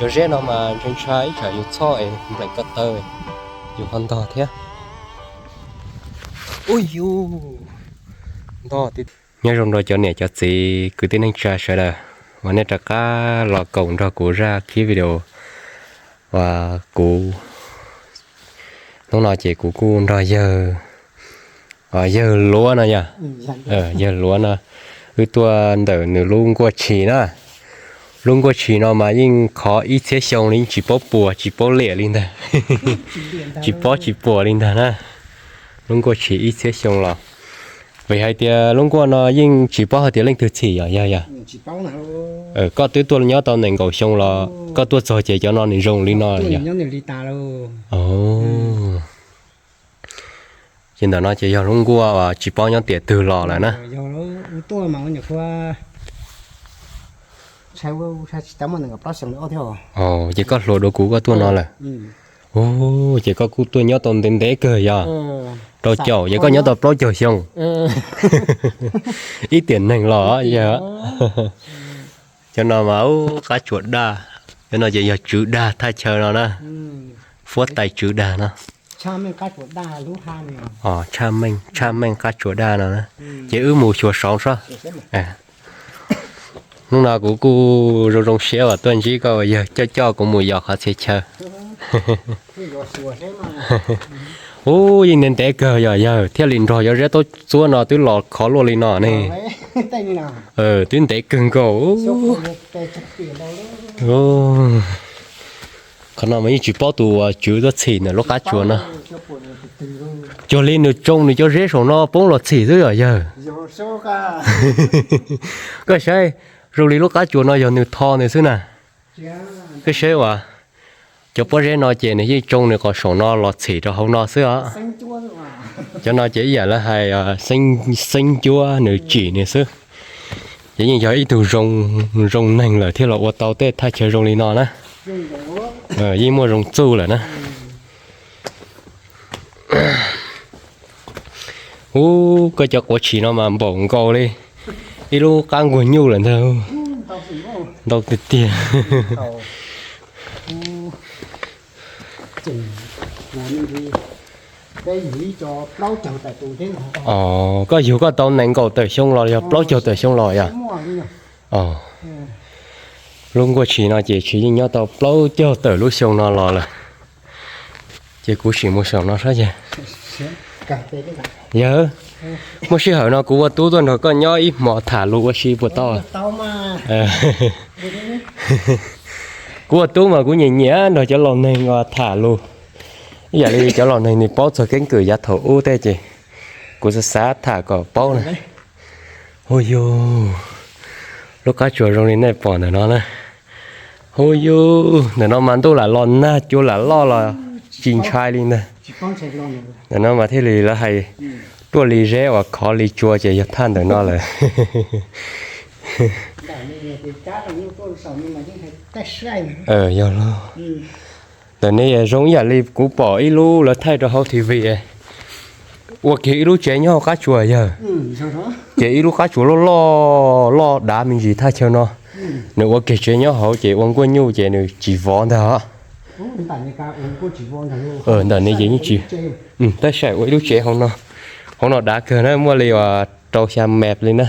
Cov zeb no mas ntshai ntshai ib tsam yus txhoj es npleem ko taw, yus ho ntog thiab. Ub yus, ntog tiag. Nyob zoo rau cov niam cov txiv kwv tij neej tsa sawv daws uas nej rov qab los koom nrog kuv zaj clip video uas kuv, hnub no ces kuv kuj nrog yawg, yawg Luav no yog, yawg Luav no, wb tuaj ntawm nws lub nkuaj tshis na. Lub nkuaj tshis no mas yeej khov ib txhiab xyoo li, yeej tsis paub puas tsis paub liam li ntag. Tsis paub tsis puas li ntag na. Lub nkuaj tshis ib txhiab xyoo los, vim hais tias lub nkuaj no yeej tsis paub hais tias leej twg txhim yom yog yog. Koj twb tuaj nyob tau nees nkaum xyoo los koj tuaj txog ces cov no nws zoo li no yog. Ces ntawm no ces yog lub nkuaj uas tsis paub nyob tiam twg los lawm na. Ces koj hluas dua kuv koj tuaj no lawm. Ces koj kuj tuaj nyob tau ntev ntev kawg yog. Rau caum ces koj nyob tau plaub caug xyoo. Ib tiam neeg los yog. Cov no mas ub qab tsuas daj, cov no ces yog tswv dag thaj chaw no na. Fuab tais tswv dag no. Tshaj meej, tshaj meej qab tsuas daj no na. Ces wb mus xyuas saud seb. Hnub no kuv kuj zoo zoo siab uas tuaj ntsib koj uas yawg coj coj kuv mus yos qhov txhia chaw. Ub yeej ntev ntev kawg yog yawg thiaj li nrog cov zeb taub txuab no twb los khov luaj li no ne. Twb ntev kawg nkaus. Qhov no mas yeej tsis paub tus uas tswv tuaj txhim ntawm lub qab tsuas no. Cuag li nws tsoo nws cov zeb saum no poob los txhim xwb yom yawg. Koj saib, zoo li lub qab tsuas no yog nws tho nws xwb na. Koj saib uas cov pob zeb no ces nws yeej tsoo nws qhov saum no los txhim rau hauv no xwb os. Cov no ces ib yam li hais xeeb ncuab nws tsim nws xwb. Ces yeej yog ib tug zoo neeg lawm thiaj los ua tau tej thaj chaw zoo li no na. Yeej muaj zoo txuj lawm na. Ub, koj cov quav tshis no mas npaum nkaus li ib lub qab nkuaj nyuj lawm ntag. Ntau tiag tiag. Koj yug koj tau nees nkaum tawm xyoo los yog plaub caug tawm xyoo los yom? Lub nkuaj tshis no ces tshis yeej nyob tau plaub caug tawm lub xyoo no los lawm. Ces kuv sim mus saum no saib ces. Yawg, muaj sij hawm no kuv ua tub tuaj nrog koj nyob ib hmo tham lus ua si puas tau? Kuv ua tub mas kuv nyiam nyiam nrog cov laus neeg tham lus. Ib yam li cov laus neeg nws paub txog keeb kwm yav thaum ub tej ces kuv xav xav tham kom paub na. Hu yug, lub qab tsuas zoo li nej pom ntawm no na. Hu yug, ntawm no mas ntuj lam los nag cua lam loj los tsis ntshai li ntag. Ntawm no mas thiaj li lawv hais tuaj li zeb uas khov li tsua ces yog thaj ntawm no lawm. Yog los, ntawm no zoo ib yam li kuv pom ib lub lawv thaij rau hauv T V, ua kiag ib lub tsev nyob hauv qab tsuas yawg. Ces ib lub qab tsuas loj loj loj dav me ntsis thaj chaw no. Nws ua kiag tsev nyob hauv ces ua nkuaj nyuj ces nws tsis vov ntag. Ntawm no ces yeej tsis, tab sis ua ib lub tsev hauv no. Hauv no dav kawg na, muaj li uas rau xya mev li na.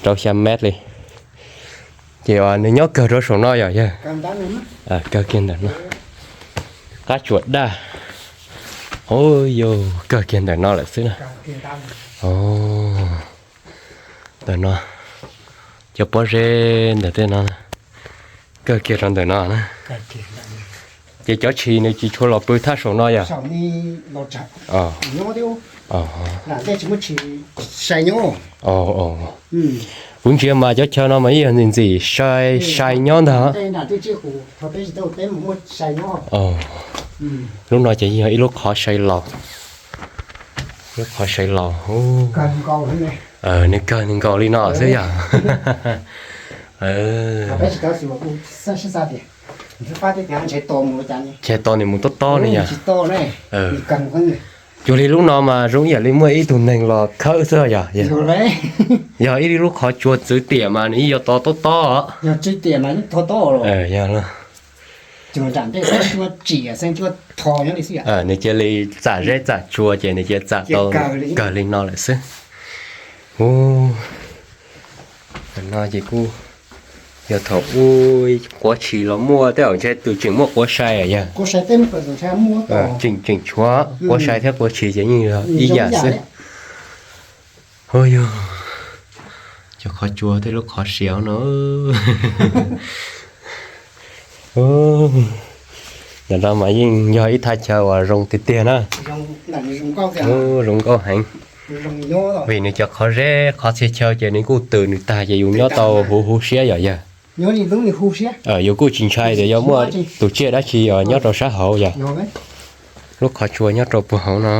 Rau xya mev li. Ces nws nyob kawg rau saum no yom yawg? Kawg kiag ntawm no. Qab tsuas daj. Hu yug, kawg kiag ntawm no lawm xwb na. Ntawm no, cov pob zeb ntawm tej no, kawg kiag rau ntawm no na. Ces cov tshis nws tsis tshua los pw thaj saum no yom? Kuv ntsia mas cov chaw no mas ib yam ntxim ntxim sai sai nyob ntag. Lub no ces yog ib lub qhov sai laus. Lub qhov sai laus. Nws kawg nws nkaus li no xwb yom. Ntshe tos nws mus tob tob ne yom. Cuag li lub no mas zoo ib yam li muaj ib tug neeg los khawb xwb yog. Yog ib lub qhov tsua txwv tiam mas nws yeej yuav to tob tob. Yog. Nws cia li txam zeb txam tsua ces nws cia li txam tau kawg li no lawm xwb. No ces kuj yog thaum ub quav tshis los muaj tej zaum ntshe tus tseem muaj quav sai yog. Tseem tseem tshuav quav sai thiab quav tshis ces yeej yog ib yam xwb. Hu yog cov qhov tsua tej lub qhov siav no. Ntawm no mas yeej yog ib thaj chaw uas zoo tiag tiag na. Zoo nkauj heev. Vim nws cov qhov zeb qhov txhia chaw ces nws kuj twm nws tag ces yus nyob tau huv huv siab yom yawg. Yus kuj tsis ntshai tias yuav muaj tus tsiaj dab tsi nyob rau sab hauv yog. Lub qhov tsua nyob rau puag hauv no.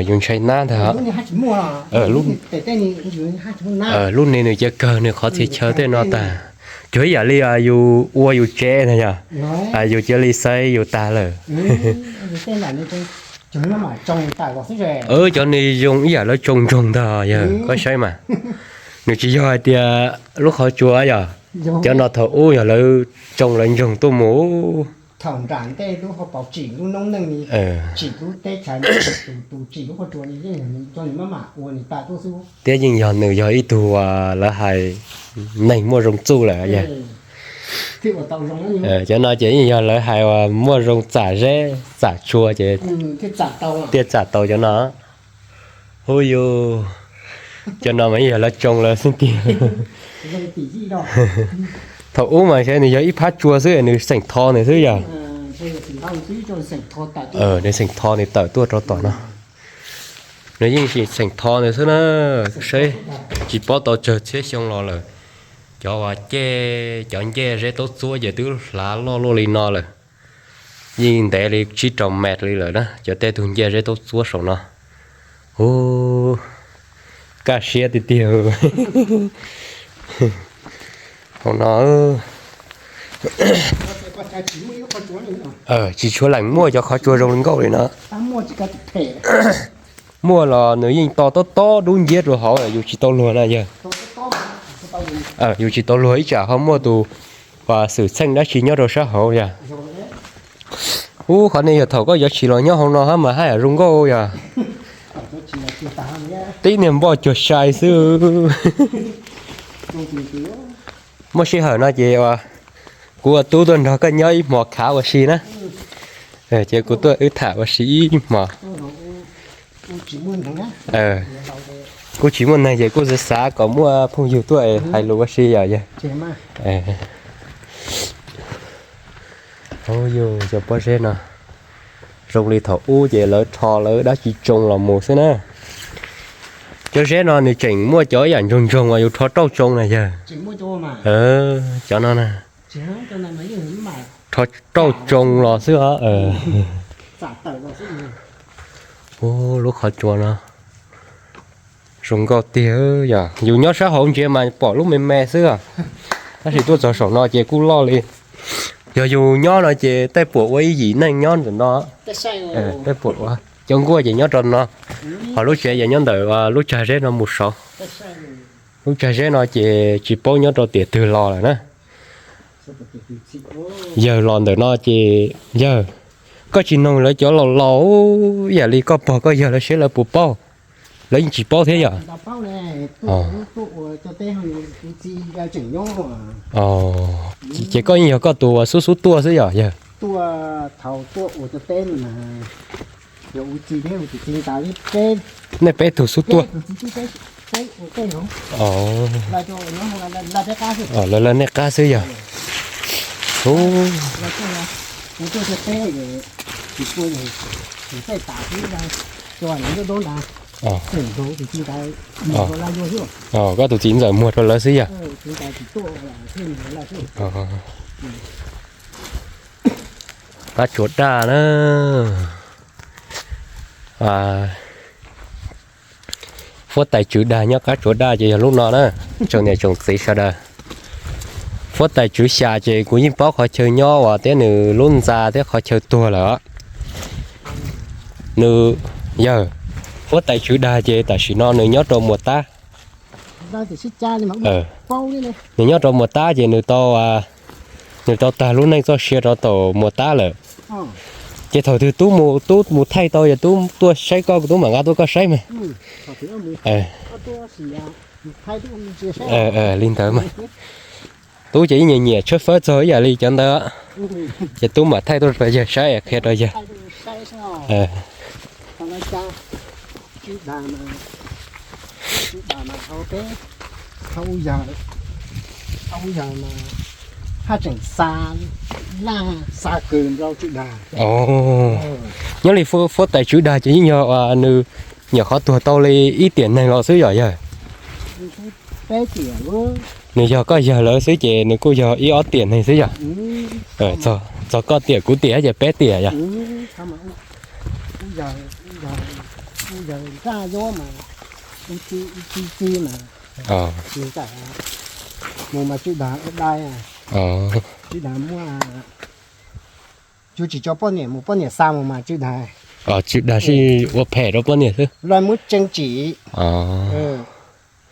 Yus ntshai nab ntag. Lub niag nws cia kawg nws qhov txhia chaw tej no tag. Cuag ib yam li yus ua yus tsev na yog. Yus cia li xaiv yus tag lawm. Cov niag zoo ib yam lawv tsoo ntsoog ntag yog koj saib mas. Nws tsis yog hais tias lub qhov tsua yog. Cov no thaum ub yog lawv tsoo lawv ntsoog tuaj mus. Thiab yeej yog nws yog ib tug uas lawv hais neeg muaj zoo txuj lawm yog. Cov no ces yeej yog lawv hais uas muaj zoo txam zeb txam tsua ces thiaj txam tau cov no. Hu yus, cov no mas yeej yog lawv tsoo lawv xwb tiag. Thaum ub mas ntshe nws yog ib phab tsua xwb nws xeem tho nws xwb yog. Nws xeem tho nws tawm tuaj rau tom no. Nws yeej xeem tho nws xwb na. Saib, tsis paub tau tsawg txhiab xyoo los lawm. Cov uas cej cov ncej zeb taub txuab ces twb hlav loj luaj li no lawm. Yeej ntev li tsib rau mev li lawm na cov tej tug ncej zeb taub txuab saum no. Hu, kaj siab tiag tiag. Hauv no tsis tshua leem muaj cov qhov tsua zoo li nkauj li no. Muaj los nws yeej to tob tob dub nciab rau hauv yus tsis tau luag na yawg. Yus tsis tau luag ib tsam ho muaj tus uas xwm txheej dab tsi nyob rau sab hauv yog. Ub, qhov nej yog thaum koj yuav tshis los nyob hauv no hab mas haj yam zoo nkauj yog. Tib niag npoj cuag sai xwb. Muaj sij hawm no ces kuv ua tub tuaj nrog koj nyob ib hmos khav ua si na. Ces kuv tuaj wb tham ua si ib hmos. Kuj tsis muaj neeg ces kuj xav xav kom muaj phooj ywg tuaj hais lus ua si yom yawg. Yog cov pob zeb no zoo li thaum ub ces lawv rho lawv dab tsi tsoo los mus xwb na. Cov zeb no nws tseem muaj cov ib yam ntsoog ntsoog uas yus rho rauj tsoo na yawg. Cov no na, rho rauj tsoo los xwb os. Ub, lub qhov tsua no zoo nkauj tiag yog. Yus nyob sab hauv ntsia mas pom lub me me xwb os. Tab sis tuaj txog saum no ces kuj loj li. Yog yus nyob no ces tej puam ua ib yim neej nyob ntawm no. Tej puam ua cov nkuaj ces nyob rau no. Ho lub tsev ces nyob ntawm lub tsag zeb no mus saud. Lub tsag zeb no ces tsis paub nyob rau tiam twg los lawm na. Yawg los ntawm no ces yawg, koj tsis noog lawv cov laus laus ib yam li koj pog koj yawg lawv seb lawv puas paub. Lawv yeej tsis paub thiab yom. Ces koj yeej yog koj tus uas xub xub tuaj xwb yom yawg. Nej peb tug xub tuaj. Lawv lawv nej qab xwb yog. Koj tus txiv ntxawm muag rau lawv xwb yog. Qab tsuas daj na. Huab tais tswv dag nyob qab tsuas daj ces yog lub no na. Tsoom niam tsoom txiv sawv daws, Huab tais Tswv Xya ces kuv yeej paub qhov chaw nyob uas thiab nws lub ntxa thiab qhov chaw tuag lawm. Nws yog huab tais Tswv Dag ces tam sim no nws nyob rau Muas Tab. Nws nyob rau Muas Tab ces nws tau, nws tau tag lub neej txoj sia rau tom Muas Tab lawm. Ces thaum twg tub mus, tub mus thaij tau ces tub tuaj saib koj, tub mam nqa tuaj koj saib mas. Li ntawd mas. Tub ces ib nyiam nyiam tshawb fawb txog ib yam li cov ntawd, ces tub mam thaij tuaj rau yawg saib qhia rau yawg. Nyob li huab tais Tswv Dag ces yeej yog nws nyuam qhuav tuag tau li ib tiam neeg los xwb yom yawg? Nws yog koj yawg lawv xwb ces nws kuj yog ib ob tiam neeg xwb yog? Txog koj tiam kuv tiam ces peb tiam yog? Mus mas Tswv Dag, Tswv Dag muaj, Tswv Dag tsis tso poj niam mus, poj niam xa mus mas Tswv Dag, Tswv Dag sib ua phem rau poj niam xwb, muab tseeb tsim.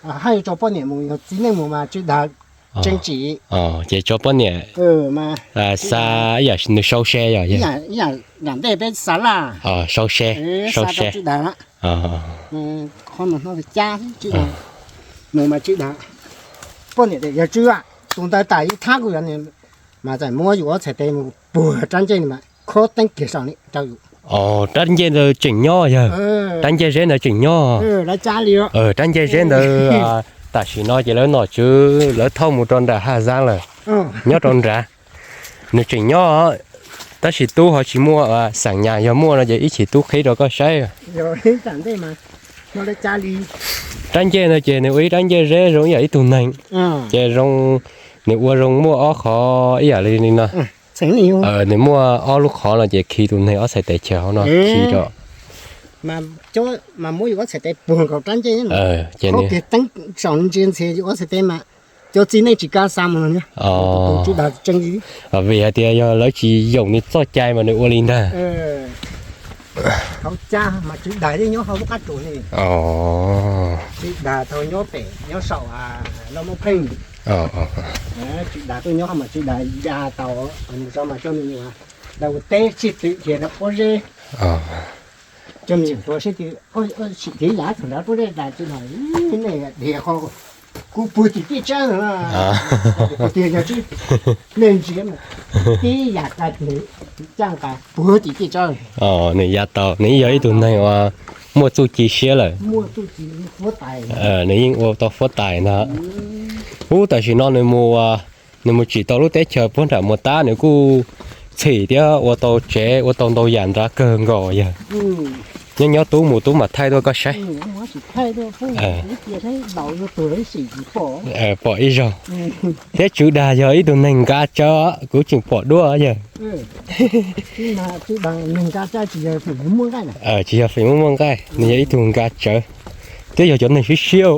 Haj yuav tso poj niam mus, yog txiv neej mus mas Tswv Dag tseeb tsim. Ces tso poj niam xa, ib yam nws sau se yog? Ib yam nram ntej peb xa laj, sau se, sau se. Qhov no hnov li cas Tswv Dag mus mas Tswv Dag, poj niam tias yog Tswv Dag, tus ntawd tas yeej thab kuv yog, mas txawm muab yus ob txhais tes mus puag rab ncej mas khob teeb kiag saum rau yus. Rab ncej ntawd tseem nyob yog? Rab ncej zeb ntawd tseem nyob. Rab ncej zeb ntawd tam sim no ces lawv nom tswv lawv thauj mus rau nram Haj Zab lawm, nyob rau nrad. Nws tseem nyob, tab sis tub ho tsis muaj xeem nyas, yog muaj no ces ib chim tub qhib rau koj saib. Rab ncej no ces nws ua ib rab ncej zeb zoo ib yam ib tug neeg, ces zoo, nws ua zoo muaj ob qhov ib yam li no. Nws muaj ob lub qhov no ces khi tus neeg ob txhais tes chaws hauv no khi rau. Ces teeb saum ntsia ntxhias yus ob txhais tes mas cov txiv neej tsis kam xa mus no. Tswv Dag tseeb li, vim hais tias yog lawv tsis yoom nws txoj cai mas nws ua li ntag. Hauv caj mas Tswv Dag yeej nyob hauv lub qab tsuas li. Tswv Dag tau nyob pem nyob saum Lauj Mab Pheej. Tswv Dag tuaj nyob mas Tswv Dag ya tau nws tso mas coj nws mus da ua teb sib twv kiag rau pob zeb. Coj me nyuam hluas sib twv, sim kev yam thaum ntawd pob zeb tas Tswv Dag, nej dhia qhov kuv puag tim tiaj tsawb no, tiag yog tsis, nej ntsia tib yam kab tes caj nqa puag tim tiaj tsawb. Nws ya tau, nws yeej yog ib tug neeg uas muaj txuj ci siab lawm. Nws yeej ua tau huab tais ntag. Ub, tam sim no nws mus, nws mus tsim tau lub teb chaws puag nram Muas Tab, nws kuj txhim thiab ua tau tsev ua tau ntau yam nrad kawg nkaus yog. Nyob nyob tub mus tub mam thaij tuaj koj saib. Pom ib zaug. Thiab Tswv Dag yog ib tug neeg nqa tsawv, kuv tseem pom duab yog. Tsis yog feem muaj muaj nqaij, nws yog ib tug nqa tsawv, twb yog cov neeg siab siab.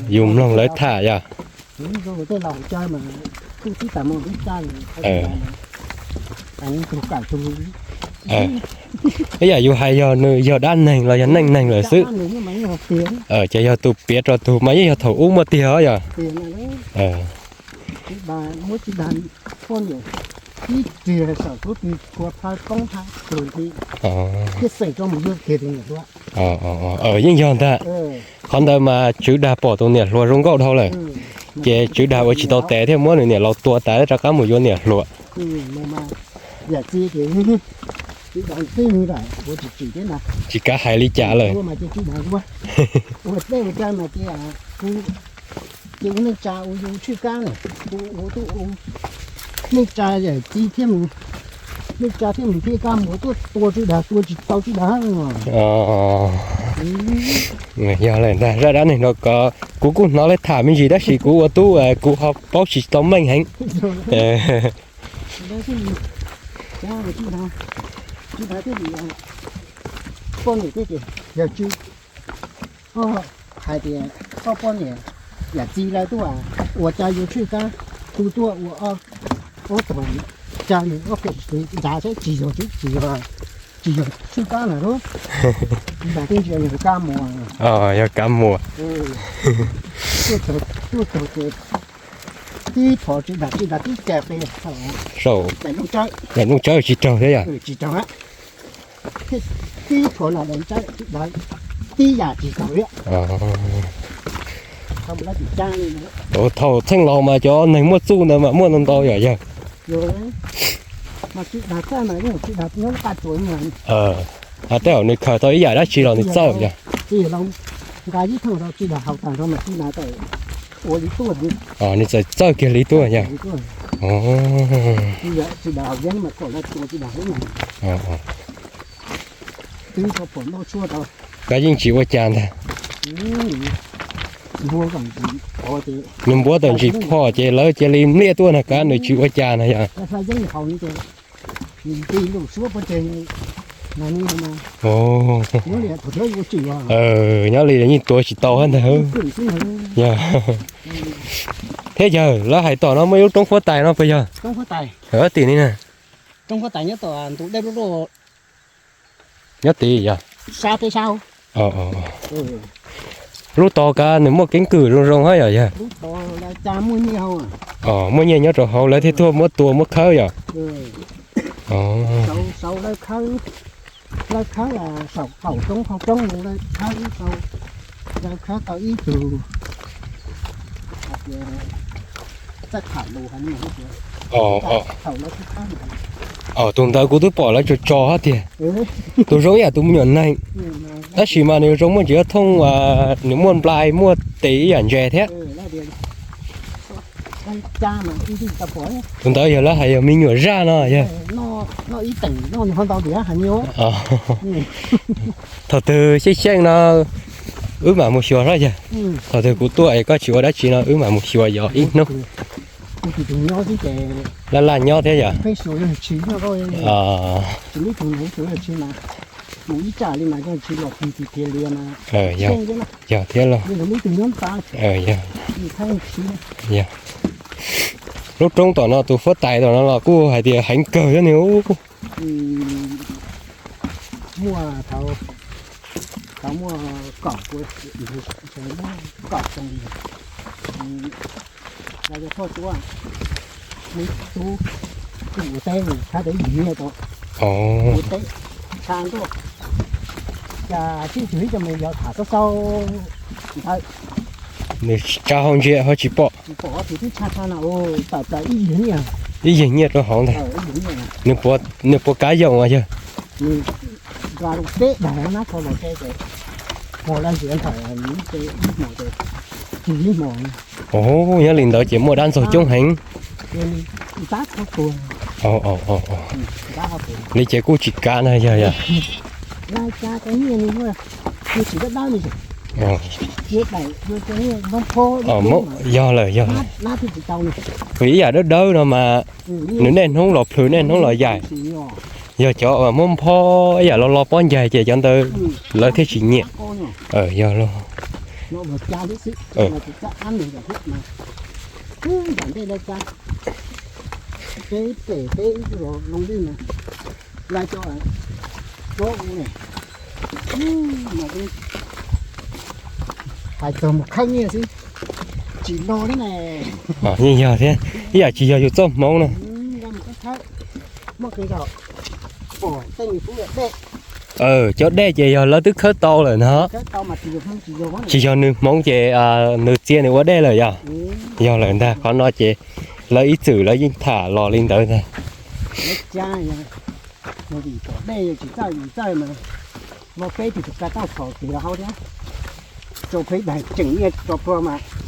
Yus mloog lawv tham yog. Ib yam yus hais yog nws yog dab neeg los yog neej neeg lawm xwb. Ces yog tus piav rau tus mas yeej yog thaum ub muaj tiag os yog. Yeej yog ntag. Qhov ntawd mas Tswv Dag pom tus niam hluas zoo nkauj dhau lawm, ces Tswv Dag ua tsis tau tes thiaj muab nws niam laus tua tas rov qab mus yuav niam hluas. Tsis kav hais li cas lawm. Ces ua neej tsa ua yus tshwj kab na, ua tub ua neej tsa yawm txiv thiab mus, neej tsa thiab mus thiab kab mus tuaj tua Tswv Dag tua tsis tau Tswv Dag. Yog lawm ntag, zaj dab neeg no ko kuv kuj hnov lawv tham me ntsis tab sis kuv ua tub kuv ho paub tsis tau meej heev. Poj niam thiab ces Yog tsis, koj hais tias koj poj niam yam txiv lawv tuaj ua cas yus tshwj kab, tus tuaj ua ob tog, cas nws ob peb ntxav saib tsis yog, tsis yog, tsis yog tshwj kab lawm lub. Ntxav twb ntsia yog kab muag. Yog kab muag. Tuaj txog ces tib phom tsis dam tsis dam tib cag pes saum daim nplooj tsawb tsis raug thiab yom. Tib phom no daim tsawb tib yam tsis raug thiab. Thaum txheej laus mas cov neeg muaj txuj ntawd mas muaj ntau ntau yom yawg. Mas tsis dam txawj mas yeej tsis dam nyob qaj tsuas. Hais tej zaum nws khaws tau ib yam dab tsi los nws txawj yom. Nqa ib thooj rau tsis dam haus tag nrho mas tsis dam tawm ua li tuaj. Nws txawm txawj kiag li tuaj yom. Tsis dam haus yeeb mas kom lawv tua tsis dam heev. Twb tau pom noj tshuaj rau. Kab yeej tsis ua cas ntag. Nws npuab tawm ntsis phom ces lawv cia li npliaj tuaj na, kab nws tsis ua cas na yom. Nyob li yeej tuav tsis tau ntag. Thiab yawg, lawv hais tom no muaj ib lub roob huab tais no puas yog? Tim ni na. Nyob tid yog. Lub tod kab nws muaj keeb kwm zoo zoo hab yom yawg. Muaj nyiaj nyob rau hauv lawv thiaj tuaj muab tua muab khawb yom. Lawv khawb saum qaum roob hauv roob, lawv khawb tau ib tug txawj tham lus. Tus ntawd kuv twb pom lawv tso tso hab tiag. Tus zoo ib yam tus me nyuam neeg, tab sis mas nws zoo muaj ntsis thooj, nws muaj nplai muaj tes ib yam ntses thiab. Tus ntawd yog lawv hais yog me nyuam zaj no yog. Thaum twg xyeej xyeej no wb mam mus xyuas hlob yawg. Thaum twg kuv tuaj es koj tsis ua dab tsi no wb mam mus xyuas yog ib hnub. Laj laj nyob thiab yom. Yog thiab lauj. Lub roob tom no tus huab tais tom no los kuj hais tias heev kawg thiab ne. Muaj, thaum muaj kom, kom, yog thoj tuab, tub, ua teb, tshab teb yim nyiaj tau, ua teb, tshab ntuj, cas sib tug ib co me yog tham xaub xaub ntawd. Nws tsa hau ntsia ho tsis pom. Tsis pom tus twb tshab tshab no, tawm plaws ib yig nyiaj, ib yig nyiaj rau hauv ntag. Nws puas kav yoos as yawg? Nws nqa loo peb daig nab tso los teb ces, hmo lawv ntsia ntawm nws ib hmos ces, ib hmos. Nyob li ntawd ces muaj dab ntxaug coob heev. Li ces kuj tsis kav na yog yog. Yog lawm yog. Vim ib yam dawb dawb no mas nws niaj hnub los plhws niaj hnub los yaim. Yog cov muab nphob ib yam los los pob ncaig ces cov ntawd lawv thiaj tsis nyiam. Yog lauj. Hais txog mus khawb nyiaj xwb, tsis lo li ne. Yeej yog thiab, ib yam tsis yog yus txoj hmoov na. Cov dej ces yog lawv twb khawb tau lawm no. Tsis yog nws hmoov ces nws txia nws ua dej lawm yog. Yog lawm ntag, qhov no ces lawv ib txwm lawv yeej tham los li ntawd ntag.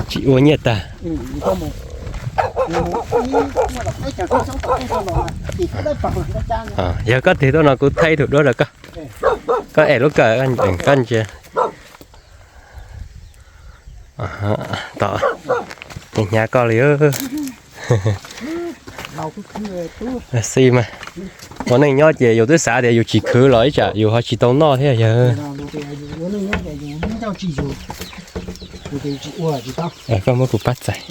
Tsis ua nyiaj tag. Yog koj tig tuaj no kuv thaij ib tug duab rau koj. Koj es lub kawm koj ntsia. Tom, hnyav koj li. Xij mas, ua neej nyob ces yus twb xav tias yus tsis khwv los ib tsam yus ho tsis tau noj thiab yawg. Tsis yus, kuv tsis ua tsis tau. Koj muab kuv pab txais,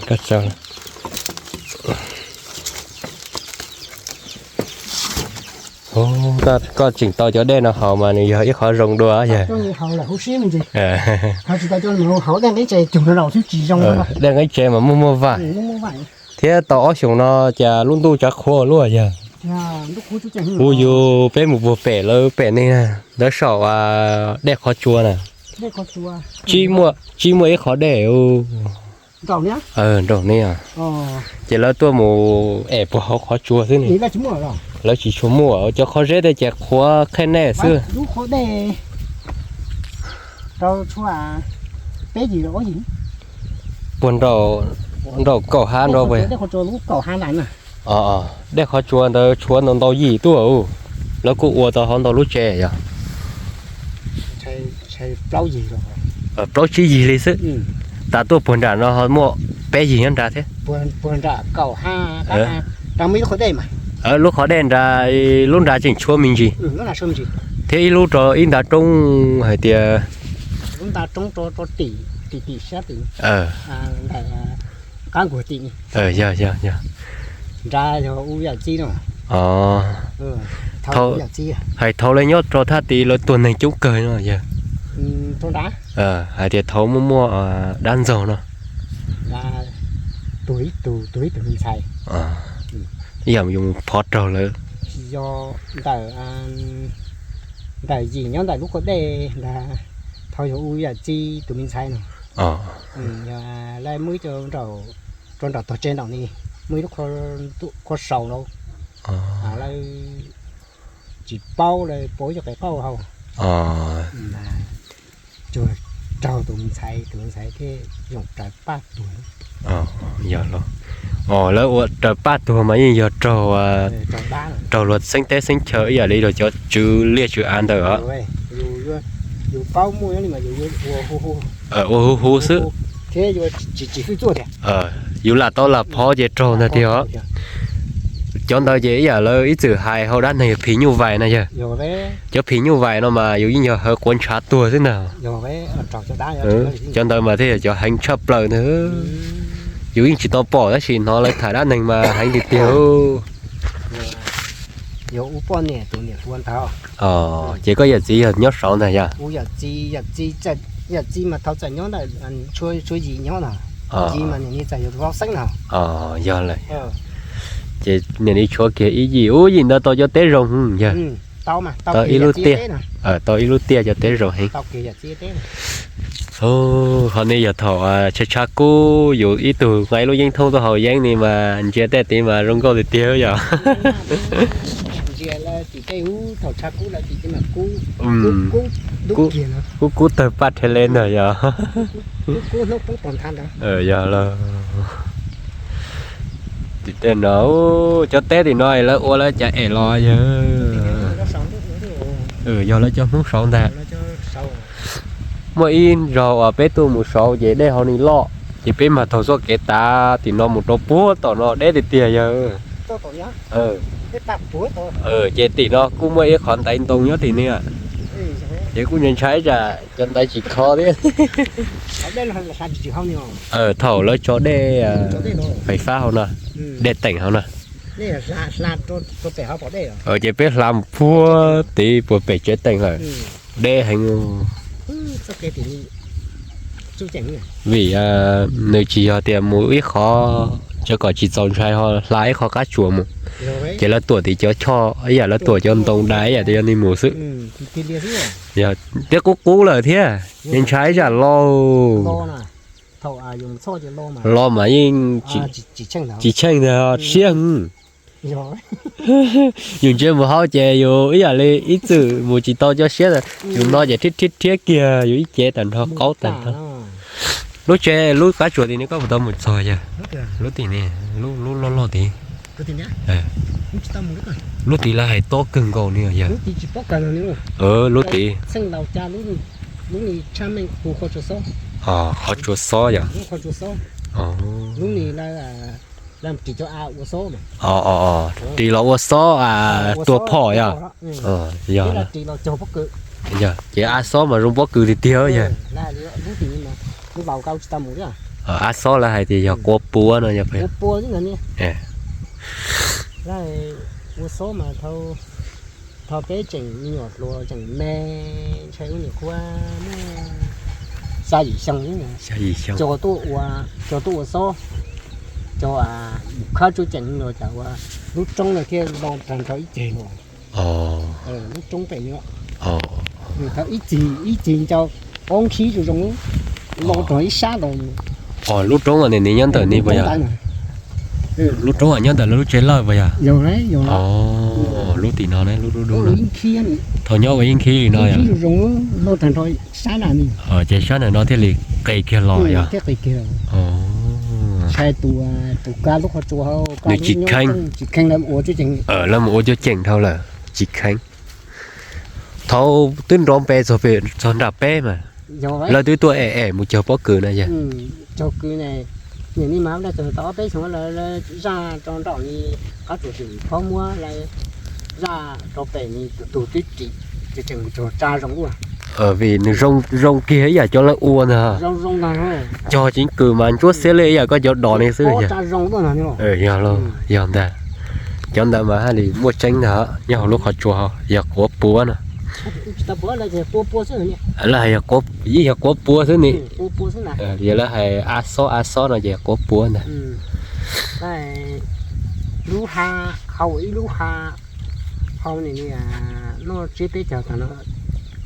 koj tso. Koj tseem tau cov dej no haus mas nws yog ib qhov zoo dua yog. Dej nqeeb tse mas muaj muaj vaj. Thiab tau ob xyoos no cas lub ntuj tsav qhuav luaj yog. Kuv yus peb mus puag pem lawv pem ne, ntawd saum dej qhov tsua na. Tsis muaj ib qhov dej. Nraum ne, ces lawv tuaj mus es puag hauv qhov tsua xwb ne. Lawv tsis tshua muaj, cov qhov zeb tej ces qhuav qheb nej xwb. Nraum kaum ha nrad. Dej qhov tsua ntawd tshuav ntau ntau yim tuaj, lawv kuj ua tau hauv ntau lub tsev yog. Plaub tsib yig li xwb. Tas tuaj puag nram no ho muaj peb yig nyob nrad thiab. Lub qhov dej nrad, lub nrad tseem tshuav me ntsis, thiab ib lub rau ib ntav roob hais tias yog, yog, yog. Hais thaum lawv nyob rau thaj tid lawv tuag neeg coob kawg no yog. Hais tias thaum muaj muaj dab ntxaug no, yog mus phov raug lawv. Ntawm yim nyob ntawm lub qhov dej ntag, thaum yog u yam txiv tus me ntxhais no, lawv muab rau nram tog tsev nraum ni, muaj ib lub qhov saud lawm, lawv tsis paub lawv pauv cov qe qauj hauv, tsuas raug tus me ntxhais, tus me ntxhais thiaj zoo raws paj tuag. Yog los, lawv ua raws paj tuag mas yeej yog raug, raug luag xeeb teb xeeb chaw ib yam li luag cov tswv liaj tswv av ntawd os. Ua huv huv xwb. Yus lam tau lam phov ces raug ntag tiag os. Cov ntawd ces ib yam lawv ib txwm hais hauv dab neeg yog phim nyuj vais na yog. Cov phim nyuj vais no mas yus yeej yog hawv quav ntshav tuag xwb ntag. Cov ntawd mas thiaj yog cov heev tshaj plaws ntag. Yus yeej tsis tau pom tab sis hnov lawv tham dab neeg mas heev tiag tiag. Ces koj yawm txiv yog nyob saud ntag yog? Yawm txiv mas thaum txawm nyob ntawm, tshuav yim nyob no, txiv mas nim ni txawm yuav vau xeeb no. Yog lawm. Ces nim ni tshuav kiag ib yim, ub, yim ntawd tau cov teb zoo yog. Tau ib lub tiaj, tau ib lub tiaj cov teb zoo heev. Qhov ni yog thaum tshav tshav kub yus ib tug nqa ib lub yeeb thoob tuaj haus yeeb ni mas ntsia tej tid mas zoo nkauj tiag tiag yog. Kub kub tawg paj rhe le ntag yog. Yog los, tim tej no, cov teb tim no lawv ua lawv cas es los yog. Yog lawv cov Hmoob saud ntag. Muaj ib zaug uas peb tuaj mus saud ces dej hauv ni loj, ces peb mas taug txoj kev tav tim no mus rau puag tom no deb tiag tiag yog. Ces tim no kuj muaj ib qhov ntaiv ntoo nyob tim ni, ces kuj ntshai tsam cov ntaiv tsis kho thiab. Thaum lawv tso dej fais fab hauv no, dej teem hauv no, ces peb hla mus puag tid puag pem tsev teem lawm, deb heev. Vim nws tsis yog tias mus ib qhov, tsam kom tsis txaus ntshai ho hla ib qho qab tsuas mus, ces lawv tuam tim cov choj ib yam lawv tuam cov ntoo dai ib yam tias yog ni mus xwb. Thiab qub qub lawm thiab, ntshai zam lauj. Los mas yeej tsis tsheej ntag, siab heev. Yus ntsia mus hauv ces yus ib yam li ib txwm mus tsis tau cov siab ntawd, yus no ces rhiab rhiab rhiab kiag yus ib cev tag nrho qaub tag nrho. Lub tsev lub qab tsuas tim ni koj puas tau mus txog yog? Lub tim ni, lub loj loj tid. Lub tid lawv hais tob kawg nkaus ni yog. Lub tid, qhov tsua xob yog. Ris los ua xob tua phom yog. Yog. Ces ab xob mas zoo pob kws tiag tiag yog. Ab xob lawv hais tias yog quav puav no yog. Ua xob mas thaum peb tseem me nyuam hluas tseem me, ntshai ub nyuam qhuav muaj xya yim xyoo, cog tuaj ua xob, cog khab tsuj ceem los cas ua lub roob no thiaj lo tag nrho ib ceg los. Lub roob pem no, thaum ib txhis ib txhis nco ob nkhib zoo zoo, lo rau ib sab los. Lub roob ni nyob ntawm ni puas yog? Lub roob nyob ntawm lub tsev lawj puas yog? Lub tim no ne, lub dub dub no. Thaum nyob ua ib nkhib li no yog. Ces sab ntawm no thiaj li qis kiag los yog. Nws tsis kheev, lawv mus ua cuab ceem dhau lawm tsis kheev. Thaum twb nrov npe txog nram peb mas lawv twb tuaj es es mus cog pob kws na yog. Cog kws ne, nim no mas tau ob peb xyoo lawv zaj rau nraum li qab tsuas tsim phob muab lawv zaj rau pem ni tus twb ris, tseem mus cog tsa zoo ua. Vim nws zoo kiag ib yam cov lawv ua ntag. Cog ceev kws mas ntsuab xiab li ib yam koj cov dos ni xwb yog. Yog ntag. Cov ntawd mas haj li muaj tseeb ntag, nyob hauv lub qhov tsua yog quav puav no. Lawv hais yog, yeej yog quav puav xwb ni. Yog lawv hais ab xob ab xob no ces quav puav ntag. Lub ha, hau ib lub ha, hau ni, noj tsiab peb caug tag no,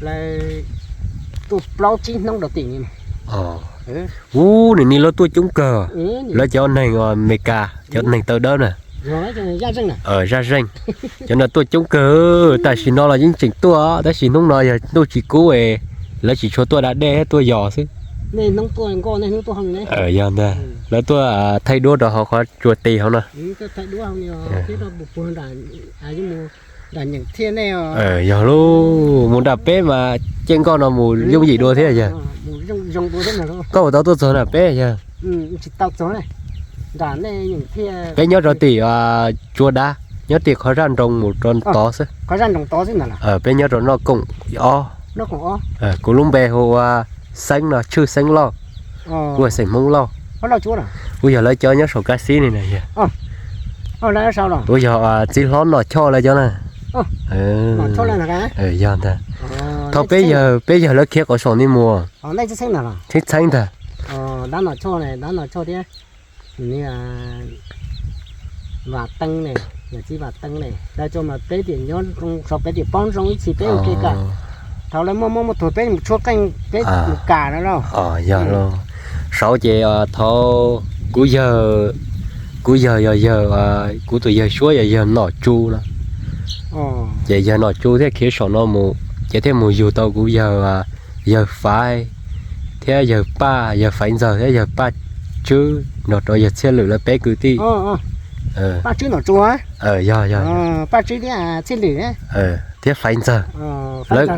lawv tuaj plaub tsib hnub rau tim ni. Ub, nim ni lawv tuaj coob kawg, lawv cov neeg Amelikas, cov neeg tawv dawb na. Zaj zeeg, cov no tuaj coob kawg, tam sim no los yeej tseem tuaj, tab sis hnub no yog ntuj tsis kub es lawv tsis tshua tuaj da dej, tuaj yos xwb. Yog ntag, lawv tuaj thaij duab rau hauv qhov tsua tis hauv no. Yog lauj, mus nram peb mas ciaj nkoj no mus yooj yim dua thiab yog. Koj puas tau tuaj txog nram peb yog? Peb nyob rau tim Tsua Dab, nyob tim qhov zaj nroos mus rau tod xwb. Peb nyob rau noj koom ob. Kuv lub npe hu ua Xeeb no, Tshwj Xeeb Lauj. Kuv ua xeem Hmoob Lauj. Kuv yog lawv cov nyob saum Kab Xib ni na yog. Kuv yog txiv hlob Nom Choj lawv cov na. Yog ntag. Thaum peb yawg, peb yawg lawv khiav qhov saum ni mus. Txheeb txheeb ntag. Vam Teeb ne, yawm txiv Vam Teeb ne, lawv cov mas peb tias nyob sau peb tias paub zoo ib txhis peb ua ke kam. Thaum lawv muaj muaj muaj tuag peb mus tshuab qeej peb mus kam no lauj. Yog lauj. Saud ces thaum kuv yawg, kuv yawg yog yawg, kuv tus yawg suab yog yawg Nom Tsu no. Ces yawg Nom Tsu thiaj khiav saum no mus ces thiaj mus yug tau kuv yawg, yawg Faiv thiab yawg Paj, yawg Faiv Ntxawg thiab yawg Paj Tswb nrog rau yawg Txhiaj Lwm lawv peb kwv tij. Paj Tswb Nom Tsu. Yog, yog, Paj Tswb thiab Txhiaj Lwm thiab Faiv Ntxawg. Lawv,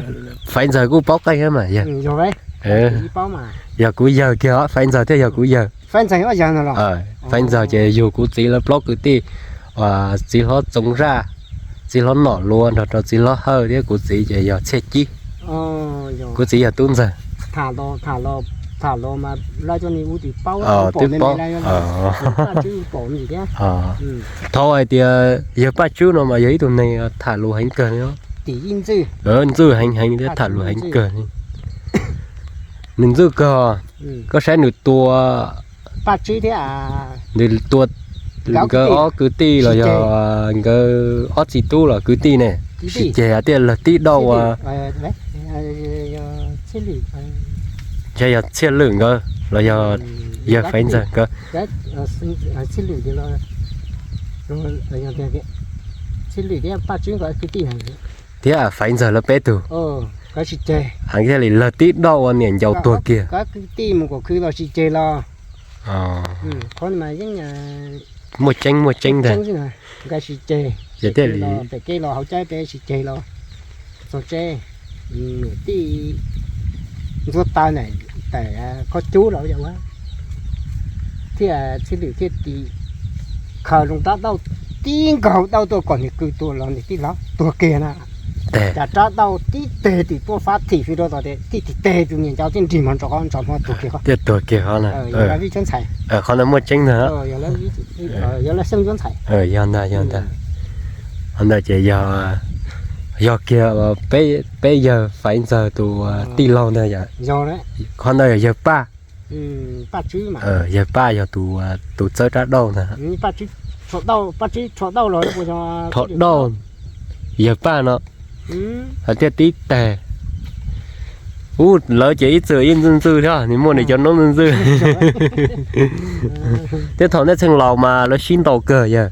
Faiv Ntxawg kuj paub qeej thiab mas yog. Yog kuv yawg kiag, Faiv Ntxawg thiaj yog kuv yawg. Faiv Ntxawg ces yug kuv txiv lawv plaub kwv tij, txiv hlob Txoov Zaj, txiv hlob Nom Luav nrog rau txiv hlob Hawj thiab kuv txiv ces yog Txhiaj Cib. Kuv txiv yog Tub Ntxawg. Twb paub. Thaum hais tias yawg Paj Tswb no mas yog ib tug neeg tham lus heev kawg li. Ntxwj heev heev thiab tham lus heev kawg li. Nws ntxwj kawg. Koj saib nws tua, nws tua nkawd ob kwv tij los yog nkawd ob txiv tub los kwv tij ne, sib ceg hais tias lawv tib dauj ua, ntshe yog Txhiaj Lwm nkawd los yog yawg Faiv Ntxawg nkawd thiab Faiv Ntxawg lawv peb tug heev thiaj li lawv tib dauj ua niam ncaus tuag kiag. Muaj tseeb, muaj tseeb ntag. Ces thiaj li txog tsev, niam tij ntxuav taw na, tawm kho cub los thiaj Txhiaj Lwm thiaj tis khaws zoo rab dauj tib nkaug dauj tuaj kom niag kwv tuag los niag tij laug tuag kiag na. teg. Cas rab dauj tib teg tim tuaj fab thim fi rau tod tias tib teg tus niam ncau thiaj nrig mog, ntsov qhov ntsov hmo tuag kiag qhov. Thiaj tuag kiag qhov na. Yog lawv vij cov ntxhais. Qhov ntawd muaj tseeb ntag. Yog lawv xeej cov ntxhais. Yog ntag, yog ntag. Qhov ntawd ces yog, yog kiag peb yawg Faiv Ntxawg tus tij laug ntag yom. Qhov ntawd yog yawg Paj. Yawg Paj yog tus, tus txawb rab dauj ntag. Rho dauj, yawg Paj no. Hais tias tib teg. Ub, lawv ces ib txwm ib ntxwg ntxwg thiab, nws muaj nws cov noob ntxwg ntxwg. Thiab thaum nej txheej laus mas lawv sib ntaus kawg yawg.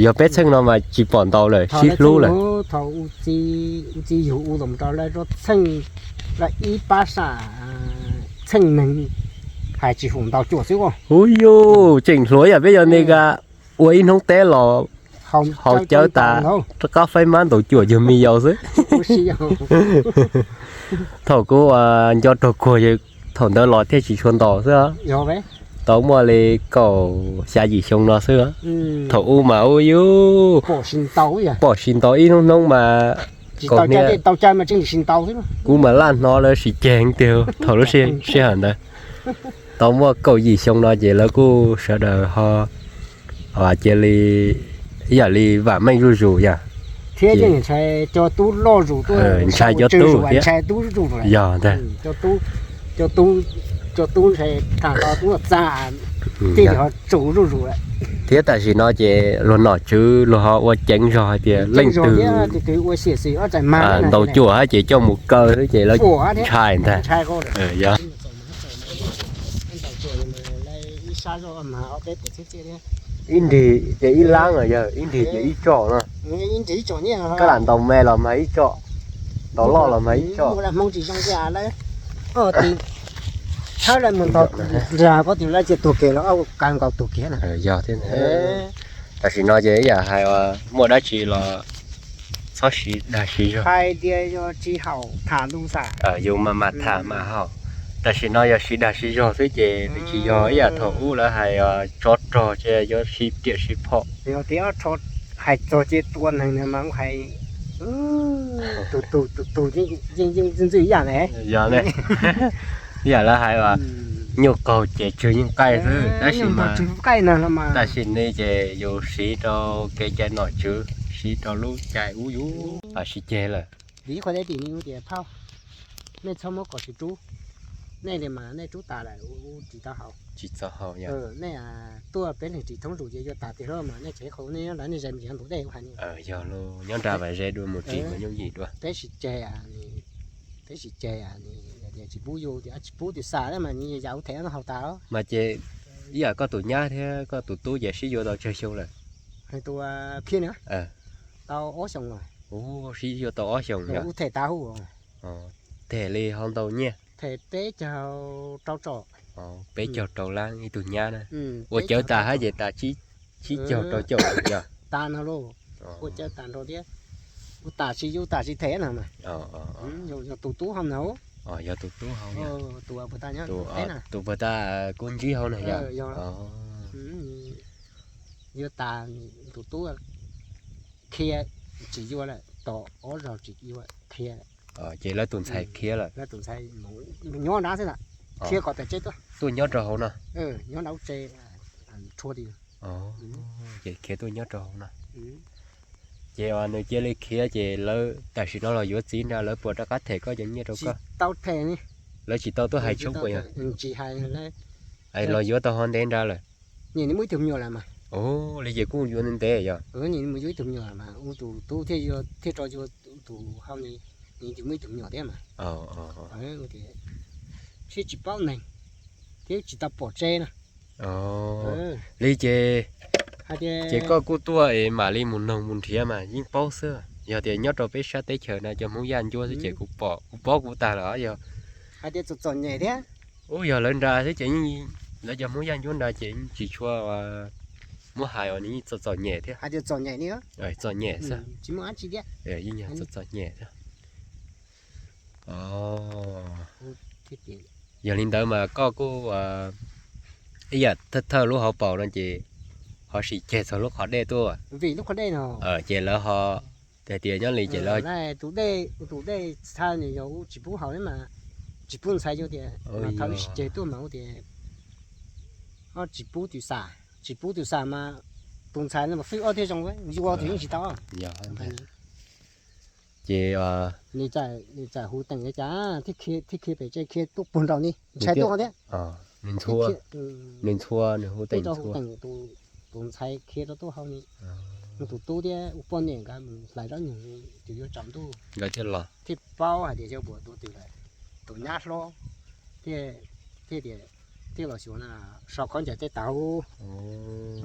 Yog peb txheej no mas tsis pom ntaus lawm, sib hlub lawm. Thaum ub txiv yug u los rau lawv rau txheej, lawv ib pab sam txheej neeg hais tsis hum ntaus cuam xwb. Ub yuj, tseem hluav yam peb yog ne ka, ua ib hnub teb los haus cawv tas, rov qab faib mab ntaus cuam yawg me yaus xwb. Thaum kuv nco raug kuag, thaum ntawd los thiaj tsis tshua ntaus xwb. Tau muaj li kaum xya yim xyoo no xwb. Thaum ub mas ub yuj, pom tsis ntaus ib hnub hnub mas, kuv mas laj hnov lawv siv ceg tiag thaum lub sij hawm ntawd. Tau muaj kaum yim xyoo no ces lawv kuj sawv daws ho cia li ib yam li vam meej zuj zus yom. Thiab ntshai cov tub loj zus tuaj, ntshai cov tub thiab. Yog ntag. Cov tub ntshai tham tub txaj, tij ho tsum zuj zus lawm. Thiab tam sim no ces luag nom tswv luag ho ua ceev zog hais tias leej twg ntaus cuam hab ces coj mus kaw xwb ces lawv ntshai ntag. Ib nrig ces ib lab no yog ib nrig ces ib tsom no. Koj lam ntaus me los mag ib tsom, ntaus loj los mag ib tsom. Hmoob tsis zoo tiag lawm. Tshawb lawv mus ntaus nra pob tw lawv cia tuag kiag los kaw nkaus tuag kiag na. Yog thiab. Tam sim no ces ib yam hais muaj dab tsi los txhob siv dag siv zog. Hais tias yog tsis haum tham lus xwb. Yus mas mas tham mas haum. Tam sim no yog siv dag siv zog xwb ces nws tsis yog ib yam thaum ub lawv hais tsov rog ces yuav siv riam siv phom. Yog tias hais txog ces tua neeg no mas hais tus tus tus tus yeej yeej ntxwj ntxwj ib yam ne. Yog ne. Ib yam lawv hais nyuj qaug ces tswg yeej qaij xwb, tab sis mas tam sim no ces yus siv rau kev cai nom tswv, siv rau lub cai ub yus siv ceg lawm. Vim qhov teb tim ni tias phauj, nej txhob muab kom tsis rub, nej li mas nej rub tas lawm ua tsis tau haus. Tsis txaus haus yog. Nej tuaj peb leeg ris thoob zus ces yuav tas tiag lawm mas nej tsev qhau nej nyob nrad nej ze mus tsis ntus dej ua hais ni. Yog los nyob nrad mas ze dua mus ris mas yooj yim dua. Peb sib ceg, peb sib ceg, tsis pub yus tias tsis pub tias xam mas nws yam ua them no haus tas. Mas ces ib yam koj tus nyab thiab koj tus tub ces sib yuav tau tsawg xyoo lawm? Tus Khiab na, tau ob xyoos lawm. Sib yuav tau ob xyoos yog. Ua them tas hu. Them li ho ntau nyiaj? Them peb caug rau tsom. Peb caug rau lab ib tug nyab na. Ua cawv tas hab ces tas tsib caug rau caum yog. Tas no lauj. Ua cawv tas nrho thiab. Ua tas tsis yuav tas tsis them no mas. Yog tus tub hau na. Yog tus tub hau yog. Tus puag ta, tus puag ta kuv ntsib hau na yog. Yuav tas, tus tub khiav tsis yuav lawm, tos ob zaug tsis yuav khiav lawm. Ces lawv tus ntxhais khiav lawm. Lawv tus ntxhais nyob nrad xwb na, khiav kom tom tsev tuaj. Tuaj nyob rau hauv no. Nyob nrad tsev, rhuav ti. Ces khiav tuaj nyob rau hauv no. Ces nws cia li khiav ces lawv tam sim no los yuav txiv nrad, lawv puas rov qab them koj cov nyiaj rau koj? Tau them. Lawv tsis tau tuaj hais tshoob puas yog? Tsis hais. Los yuav tau ho ntev nrad lawm? Nws muaj ib tug me nyuam lawm mas. Li ces kuj yuav ntev ntev yog. Nws mus yuav ib tug me nyuam mas ua tus tub thiaj, thiaj rov yuav tus hau ni, nws muaj ib tug me nyuam thiab mas. Thiab tsis paub neeg, thiab tsis tau pom tsev no. Li ces, ces koj kuj tuaj es mam li mus noog mus nrhiav mas yeej paub xwb. Yog tias nyob rau peb sab teb chaws no cov Hmoob Yaj Ncuab xwb ces kuv pom kuv paub kuv tag lawm yog. Hais tias txom txom nyem thiab. Ub, yog lawv nra xwb ces yeej, lawv cov Hmoob Yaj Ncuab nra ces yeej tsis tshua muab hais uas nws yeej txom txom nyem thiab. Hais tias txom nyem ni. Txom nyem xwb. Tsis muaj dab tsi thiab. Yeej yog txom txom nyem xwb. Yog li ntawd mas koj kuj ib yam thawj thawj lub hauv paus no ces ho sim ceg txog lub qhov dej tuaj. Vim lub qhov dej no ces lawv ho Hais tias nyob li ces lawv, tus dej, tus dej txha nws yog ua tsis pub haus li mas, tsis pub ntxhais yus tias mas thaum ib sij ceg tuaj mas ua tias tsis pub tus xam, tsis pub tus xam mas tus ntxhais no mas fwj ob thiaj zoo, yus ua tus yeej tsis tau. Ces nws txawm hu teem li cas thiaj khiav tuaj puag nraum ni, ntshai tuaj thiab. Nws ntxhua, nws hu teem ntxhua, tus ntxhais khiav rau tuaj hauv ni, tus tub thiab ua poj niam nkawd mus hlais zaub nyuj, tus yuav tsaus ntuj nkawd thiaj los, thiaj paub hais tias yog puas tus twg lawm, tus nyab hlob thiaj, thiaj tias, thiaj los xyuas na, so khaub ncaws tej taug,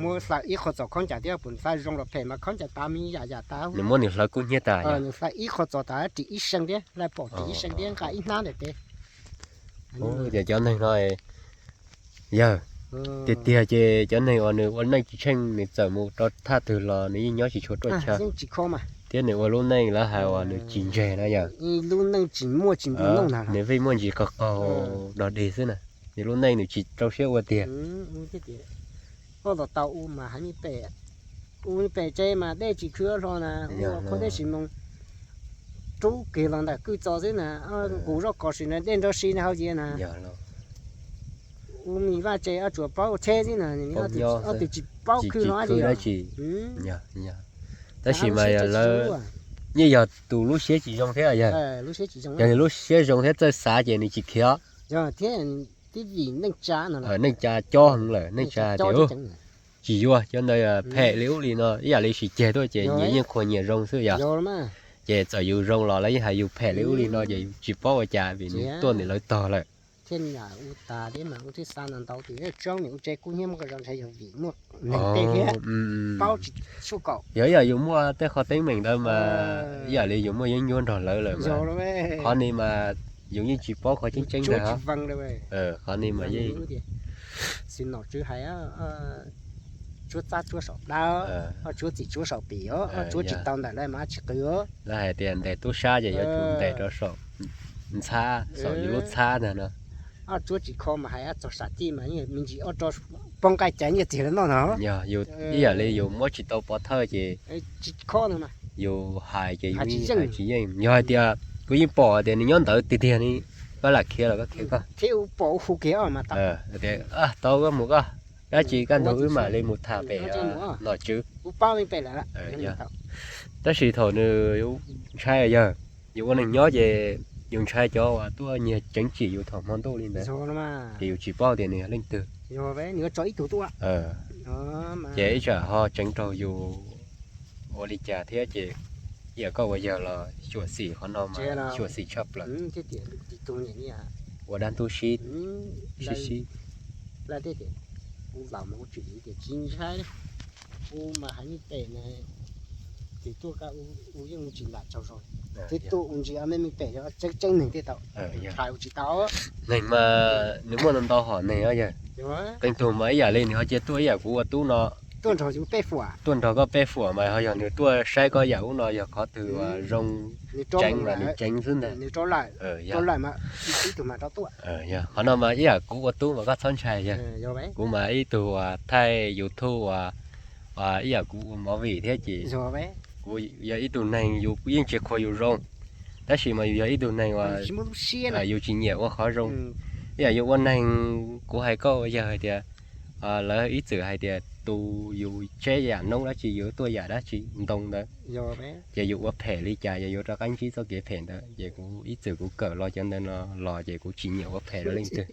muab hlawv ib qho txos khaub ncaws thiab, puas hlawv zoo los phem mas khaub ncaws tav me yam yam tav. Nws muab nws hlawv kub hnyiab tas, nws hlawv ib qho txos tas ris ib seem thiab, lawv pom ris ib seem thiab nqa ib hnab ntawm tes. Ces cov neeg no, yawg, tiag tiag ces cov neeg uas nws ua neej tsis tsheej nws txawm mus rau thaj twg los nws yeej nyob tsis tshua ruaj chaw, thiab nws ua lub neej lawv hais uas nws tsis ntseg na yawg. Nws vij muaj ntsis qaug qaug dog dig xwb na, nws lub neej nws tsis rau siab ua tiag. Koj los tau u mas hais me pem, u pem tsev mas dej tsis khwv hlo na, u qhov dej sis moos rub kiag los ntawm kwj txos xwb na, nqus zaub kos sim na dej nrog si na hauv yias na. U me vaj tsev ob tsuas paub tsheb xwb na, ob tug tsis paub khwv hlo dab tsi. Tab sis mas lawv yeej yog tus lub siab tsis zoo thiab yawg. Yog nws lub siab zoo thiab txawj xav ces nws tsis khiav. Neej tsa cob heev lawm, neej tsa tias tsis yuav cov ntawd phem li ub li no, ib yam li sim ceg tuaj ces nyias yeej qhuas nyias zoo xwb yog. Ces txawm yus zoo los lawv yeej hais yus phem li ub li no ces yus tsis paub ua cas vim nws tuaj ntawm lawv tog lawm. Thiab ua tas thiab mas ua thiab xa ntau ntau tus tsob niam ua tse kub hnyiab muaj qhov zoo ntshai yog vim muaj neeg tej thiab paub tsis tshua kaum. Yog ib yam yus muaj tej qhov teeb meem ntawd mas ib yam li yus muaj yeeb ncuab nrog lawv lawm mas qhov ni mas yus yeej tsis paub qhov tseeb tseeb ntag. Qhov ni mas yeej xwm nom tswv hais tsuab txab tsuab saum dawb, tsuab txim tsuab saum pim os, tsuab tsis tau ntawm lawv mas tsis qw os. Lawv hais tias ntes tub sab ces yuav tsum ntes rau saum ntxhab, saum yus lub txhab ntag no. Ob tsuab tsis kho mas hais txog sam tij mas me ntsis ob rau poob nqaij caiv nyiaj txiag lawv noj no. Yog yus ib yam li yus muab tsis tau pov thawj ces tsis kho no mas yus hais ces yus hais tsis yeej. Yog hais tias kuv yeej pom tias nws nyob ntawd tiag tiag ni, koj lam khiav los koj khiav koj. Thiab ua pom ua hu kiag mas tau. Tias tau koj mus koj, dab tsi kaj ntug wb mam li mus tham pem nom tswv. Tab sis thaum nws ntshai yawg, yus ua neeg nyob ces yus ntshai cov uas tuaj nyiag tseev tsim yus thaum hmo ntuj li ntawd, ces yus tsis paub tias nws yog leej twg. Ces ib tsam ho tseev raug yus ua li cas thiab ces ib yam koj ua yawg los xyuam xim qhov no mas xyuam xim tshaj plaws. Ua dab ntub sib, sib sib. Tsis ntshai, u mas hais me pem na, ces tuaj ka u yeej tsis ntam tsaug zog, ces tuaj u ntsis me me pem tseeb tseeb neeg thiaj tau, ntshai u tsis tau. Neeg mas nws muaj ntau ntau hom neeg yawg. Qee tug mas ib yam li nws ho cia tuaj ib yam kuv ua tub no, tuaj nrog koj peb fuam mas ho yog nws tuaj saib koj yam ub no yog qhov twg uas zoo tseev mas nws tseev xwb ntag. Qhov no mas ib yam kuv ua tub mas koj txhob ntshai yawg. Kuv mas ib tug uas thaij YouTube uas ib yam kuv ua movie thiab ces kuv yog ib tug neeg yus yeej tsis qhuas yus zoo, tab sis mas yus yog ib tug neeg uas yus tsis nyiam ua qhov zoo. Ib yam yus ua neeg, kuv hais koj ua yawg hais tias lawv ib txwm hais tias tus yus tseb yam noob dab tsi yus tuaj yam dab tsi ntoo ntawd, ces yus ua phem li cas yog yuav rov qab ntsib txoj kev phem ntawd. Ces kuv ib txwm kuv kawm los cov ntawd no los ces kuv tsis nyiam ua phem rau leej twg.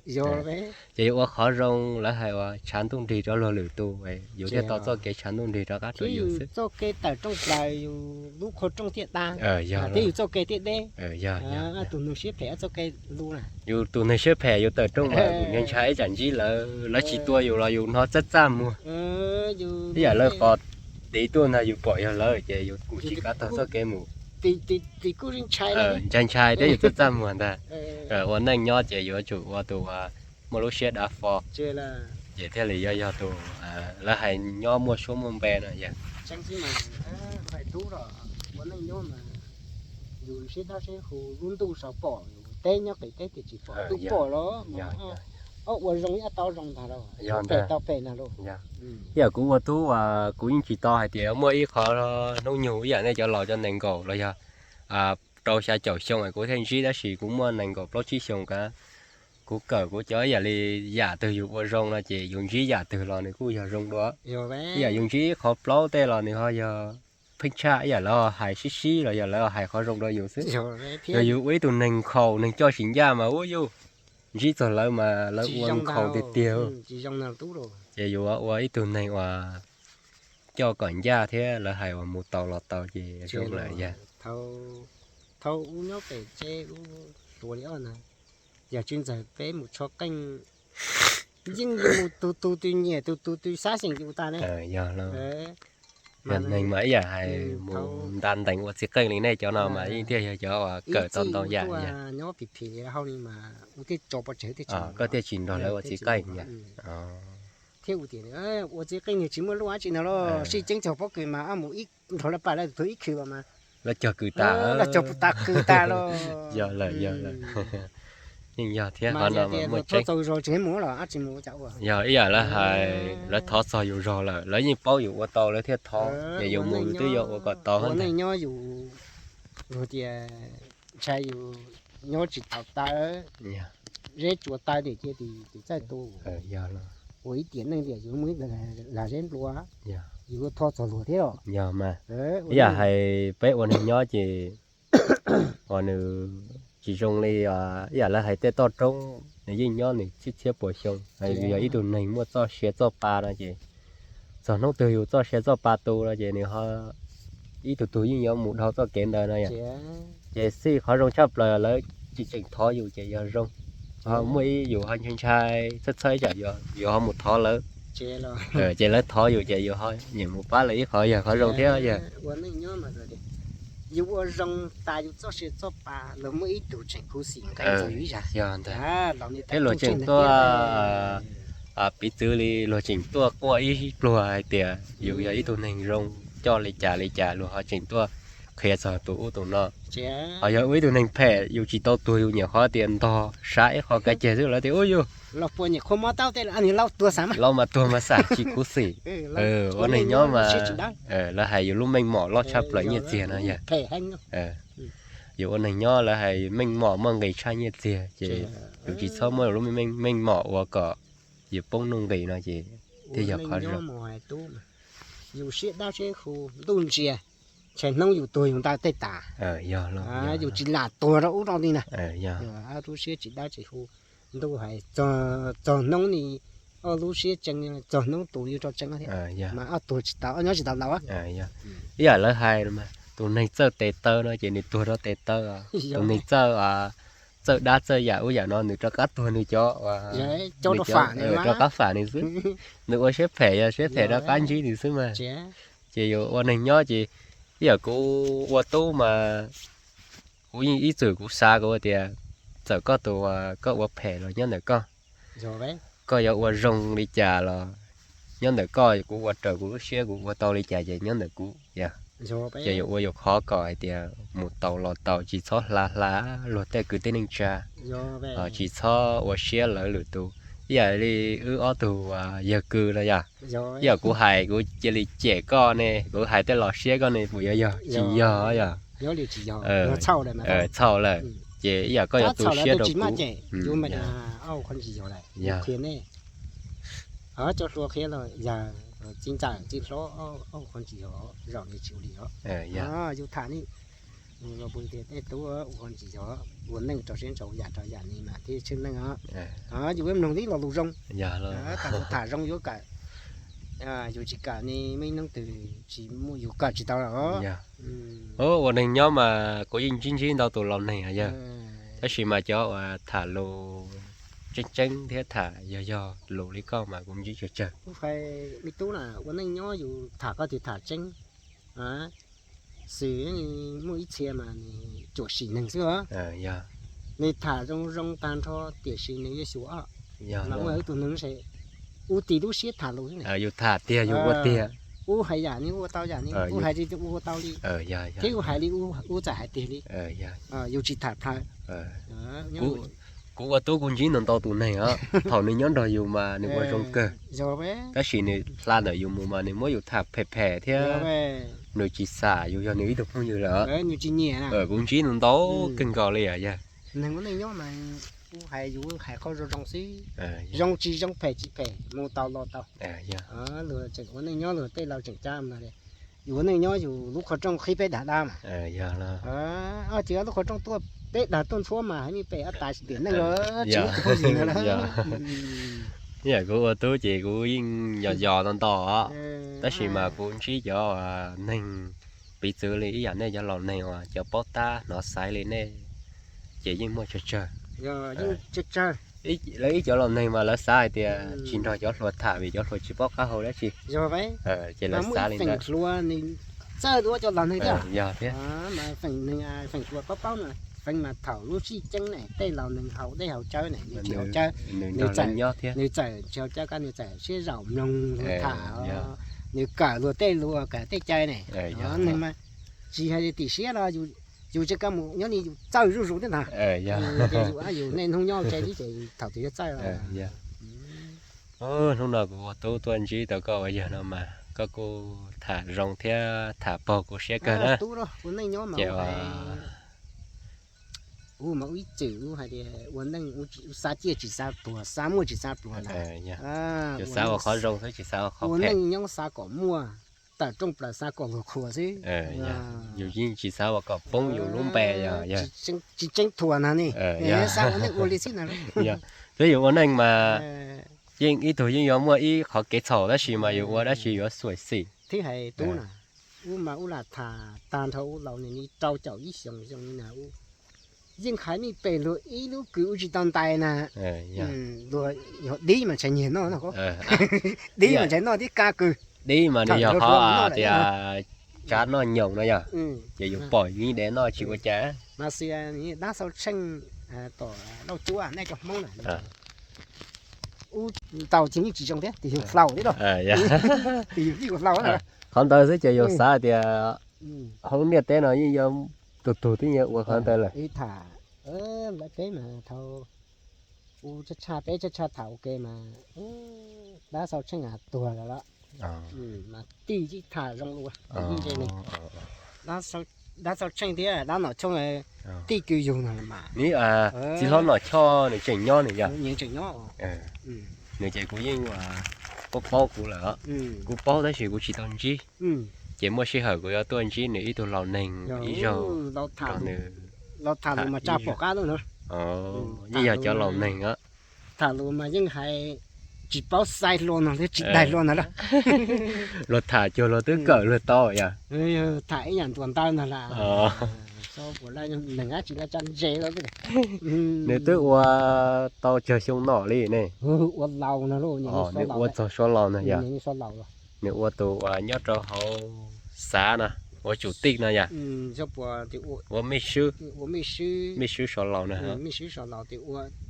Ces yus ua qhov zoo, lawv hais uas tshav ntuj nrig rov luag lwm tus, yus thiaj tau txoj kev tshav ntuj nrig rov qab rau yus xwb. Txoj kev tawm rooj plaws yus lub qhov rooj thiaj da, thiab yus txoj kev thiaj deb. Yog, yog, tus neeg siab phem txoj kev lus na, yus tus neeg siab phem yus tawm rooj mas yus ntshai ib tsam ntsib lawv, lawv tsis tua yus los yus hnov txaj txaj muag. Ib yam lawv qos tiv tuaj ntag yus pom yog lawv ces yus kuj tsis kav tag txoj kev mus. Ntshai ntshai thiab yus txaj txaj muag ntag. Ua neej nyob ces yuav tsum ua tus muaj lub siab dav fo, ces thiaj li yuav yog tus lawv hais nyob muaj suab muaj npe no yog. Tseeb xwb mas, hais tub los ua neej nyob mas yus siab dawb siab huv, lub ntuj sau pom, teb nyob qis teb ces tsis pom, twb pom los. ob ua zoo ib tau zoo ntag lauj, yog phem ntag, tau phem ntag lauj. Yog. Ib yam kuv ua tub uas kuv yeej tsis tau hais tias muaj ib qho hnub nyoog ib yam nej cov laus cov nees nkaum los yog rau xya caum xyoo es kuv thiaj ntsib, tab sis kuv muaj nees nkaum plaub tsib xyoos kav. Kuv kawm kuv cov ib yam li yam twg yus ua zoo no ces yus ntsib yam twg los nws kuj yog zoo dua. Ib yam yus ntsib qhov plaub tej los nws ho yog pheej tshaj ib yam lawv hais sib sib los yog lawv hais qhov zoo rau yus xwb. Yog yus ua ib tug neeg nkhaus neeg coj tsis ncaj mas ua yus ntsib txog lawv mas lawv ua nkhaus tiag tiag. Ces yus ua ib tug neeg uas coj kom ncaj thiab lawv hais uas mus tau los tau ces zoo lawm yog. Thaum ub nyob pem tsev ub hluas li ob na, yog tsis ntxawm peb mus tshov qeej, yeej mus tus tus twg nyiam tus tus twg xav xyeem yus tas ne. Yog los, yog neeg mas ib yam hais mus nta ntees ua txiv qeej li nej cov no mas yeej thiaj yog cov uas kawm tau ntau yam. Nyob phim phim li hauv ni mas ua thiaj tso pov tseg, koj thiaj tsis nrog lawv ua txiv qeej. Thiab ua tias ua txiv qeej nws tsis muaj lub dab tsi no los sib ceeb txog pob kws mas mus ib nrog lawv pam lawv tus ib khw los mas lawv cog kws tas, lawv cog puas tas kws tas los. Yog lawm, yog lawm. Yeej yog thiab, qhov no mas muaj tseeb. Yog ib yam lawv hais, lawv thov txog yus zog lawm lawv yeej paub yus ua tau lawv thiaj thov, ces yus mus yus twb yuav ua kom tau ntag. Nyob yus tias ntshai yus nyob tsis tau taw, zeb tsuas taw nim cia tus txawj tu. Ua ib tiam neej tias yus muaj ib lag zeb nplua, yus thov txog luag thiab os. Yog mas, ib yam hais peb ua neeg nyob ces uas nws tsis zoo li ib yam lawv hais tej toj roob nws yeej nyob nws txhiab txhiab puas xyoo. Yus yog ib tug neeg muaj txoj sia txoj pa no ces txog hnub twg yus txoj sia txoj pa tu no ces nws ho ib tug tug yeej yuav mus dhau txoj kev ntawd no yom. Ces xij qhov zoo tshaj plaws lawv tsis tseem thov yus ces yog zoo. Ho muaj ib yus ho ntshai ntshai txhawj txhawj ib tsam yus ho mus thov lawv, ces lawv thov yus ces yus ho nyiam mus pab lawv ib qhov yog qhov zoo thiab yog. Yus ua zoo tas yus txoj sia txoj pa los muaj ib tug tseem khuv xim nqeeb txog yus ib zag. Yog ntag. Thiab luag tseem tuaj, piv txwv li luag tseem tuaj quaj ib pluag hais tias yus yog ib tug neeg zoo, coj li cas li cas luag ho tseem tuaj qhia txog tus ub tus no. Ho yog ua ib tug neeg phem yus tsis tau tuag yus nyuam qhuav tias ntog sav ib qho kav ceg xwb lawv tias ub yus los mas tuag mas xam tsis khuv xim. Ua neeg nyob mas lawv hais yus lub meej mom loj tshaj plaws nyiaj txiag no yog. Yus ua neeg nyob lawv hais meej mom muaj nqis tshaj nyiaj txiag ces yus tsis txhob muab yus lub meej mom ua kom yus poob nuj nqis no ces thiaj yog qhov zoo. Yus siab dawb siab huv ntuj ntsia, tshav hnub yus tuag yus ntaw tej tas. Yus tsis lam tuag rau ub rau ni na. Lub siab tsis dawb tsis huv ntuj hais txog hnub ni, ob lub siab tsees txog hnub tus li rau tsees thiab mas ob tuag tsis tau ob nyob tsis tau laus. Ib yam lawv hais tus neeg txawj tes taw no ces nws tuag rau tes taw, tus neeg txawj, txawj dab txawj yam ub yam no nws rov qab tuag nws cov, rov qab fam nws xwb. Nws ua siab phem yog siab phem rov qab ntsib nws xwb mas. Ces yus ua neeg nyob ces ib yam kuv ua tub mas kuv yeej ib txwm kuv xav kuv tias txawm koj tus, koj ua phem los nyob ntawm koj, koj yuav ua zoo li cas los nyob ntawm koj, kuv ua raws kuv lub siab kuv ua tau li cas ces nyob ntawm kuv. Ces yus ua yus qhov kom hais tias mus tau los tau, tsis txhob hla hla luag tej kwv tij neej tsa, tsis txhob ua siab lawv lwm tus. Ib yam li wb ob tug yawg kws no yom, ib yam kuv hais kuv cia li cem koj ne, kuv hais tej los siab koj ne puas yuav yog? Tsis yog yom. Txhaum lawm ces ib yam koj yuav tu siab rau kuv. Cov hluas qhia los yog txiv ntxawm txiv hlob, qhov ntsis yog zaum li tsis ua li os. Yus tham ni, tej tub ua qhov ntsis yog ua neej rau siab ntso yam rau yam ni mas thiaj tsheej neej os. Yus mloog tib lo lus zoo, tham zoo yuav kawm, yus tsis kawm ni muaj ib hnub twg tsis muaj yus kawm tsis tau los. Ua neeg nyob mas kuv yeej ntsib ntsib ntau tus laus neeg yog, tab sis mas cov uas tham lus tseeb tseeb thiab tham yog yog lus li koj mas kuv ntsib tsawg tsawg. Kuv hais me tub na, ua neej nyob yus tham koj twb tham tseeb, xwm muaj ib txhia mas nws cuam sim neeg xwb os. Nws tham zoo zoo tag nrho tiam sis nws yuav xyuas os. Mas ua ib tug neeg se ua tim lub siab tham lus xwb. Yus tham tiag yus ua tiag. Ub hais yam ni ua tau yam ni, ub hais li ua tau li, thiab ub hais li ub txawm hais tiag li. Yus tsis tham plhaw. Kuv ua tub kuv ntsib ntau ntau tus neeg os, thaum nws nyob nrog yus mas nws ua zoo kawg, tab sis nws hla ntawm yus mus mas nws muab yus tham phem phem thiab, nws tsis xam yus yog nws ib tug phooj ywg lawm. Kuv ntsib ntau ntau kawg nkaus li yog. Neeg ua neej nyob mas kuv hais yus hais qhov zoo zoo xwb, zoo tsis zoo phem tsis phem mus tau los tau. Luag tseem ua neej nyob luag tej laus tseem cab no, yus ua neej nyob yus lub qhov rooj qhib peb dag dab mas. Yog, tsis lub qhov rooj tuaj peb dag tuaj ntxhuab mas hais mi pem ob tas tiam neej los tsis muaj tus phooj ywg no. Ib yam kuv ua tub ces kuv yeej yos yos ntau ntau os, tab sis mas kuv ntsib cov neeg piv txwv li ib yam nej cov laus neeg uas cov paub tab hnov xaiv li nej ces yeej muaj tsawg tsawg. Lawv ib cov laus neeg mas lawv xav hais tias tsis nrog cov hluas tham vim cov hluas tsis paub qab hau dab tsi, ces lawv xav li ntawd. Yog thiab. Feem mas thaum lub sij ceeb ne tej laus neeg haus dej haus cawv ne, nws tsis haus cawv, nws txawm tsis haus cawv kab nws txawm siab zaum mloog luag tham, nws kawm luag tej luag kawm tej cai ne. Neeg mas tsis hais li tim siab no, yus tsis kam mus nyob li yus txawj zuj zus thiab ntag. Ces yus, yus niaj hnub nyob tsev xwb ces thaum twg yuav txawj. Hnub no kuv ua tub tuaj ntsib tau koj ua yawg no mas koj kuj tham zoo thiab tham paug kuv siab kawg na. Ces ua mas ib txwm hais tias ua neej xav ciaj tsis xav pluag, xav muaj tsis xav pluag na. Xav ua qhov zoo xwb tsis xav ua qhov phem. Ua neej nyob xav kom muaj, tawm rooj plaws xav kom luag qhuas xwb. Yus yeej tsis xav ua kom poob yus lub npe yog. Tsis tseeb thuam na ne, xav ua neej ua li xwb na. Twb yus ua neej mas yeej ib tug yeej yuav muaj ib qhov kev txhaum tab sis mas yus ua dab tsi yuav xyuam xim. Twb hais tub na, ub mas ub lam tham tag nrho ub laus nws li rau caum ib xyoos xyoo li na ub, yeej hais nej pem luag ib lub kws ua tsis tau ntais na. Luag yog dib mas ntshai nyiag noj no, dib mas ntshai noj tib ka kws. Dib mas nws yog qhov tias tsav noj nyoos no yog, ces yus pom yus yeej de noj tsis ua cas. Mas xwb, dab xau tsheej tom lauj cuab nej cov Hmoob na, ub tau ces yeej tsis zoo thiab, tis yus hlau thiab no. Tis yus yeej ua hlau na. Qhov ntawd xwb ces yus xav tias hauv ntiaj teb no yeej yuav tus tug twb yuav ua qhov ntawd lawm. Tham lawv peb mas thaum ub tshaj tshaj peb tshaj tshaj tham ua ke mas dab xau tsheej tuag lawm los mas tij yeej tham zoo lawm. Dab xau tsheej thiab dab nom choj tij kwv yug no mas. Txiv hlob nom choj nws tseem nyob nws yog, nws ces kuv yeej paub paub kuv lawm, kuv paub tab sis kuv tsis tau ntsib. Ces muaj sij hawm kuv yuav tuaj ntsib nws ib tug laus neeg ib zaug nrog nws los tham lus mas tsa pom qab lawm na. Yeej yog cov laus neeg os. Tham lus mas yeej hais tsis paub xais hlo no thiab tsis daig hlo no lawm. Luag tham cuag luag twb kawm luag tau yog. Tham ib yam ntuas ntawv ntag las, neeg dab tsi la tsa ntse lawm. Nws twb ua tau tsawg xyoo no li ne? Ua laus no, nws ua txog suav laus no yog. Nws ua tus uas nyob rau hauv xav no, ua tsum tij no yog. Ua mej swb, mej swb suav laus no.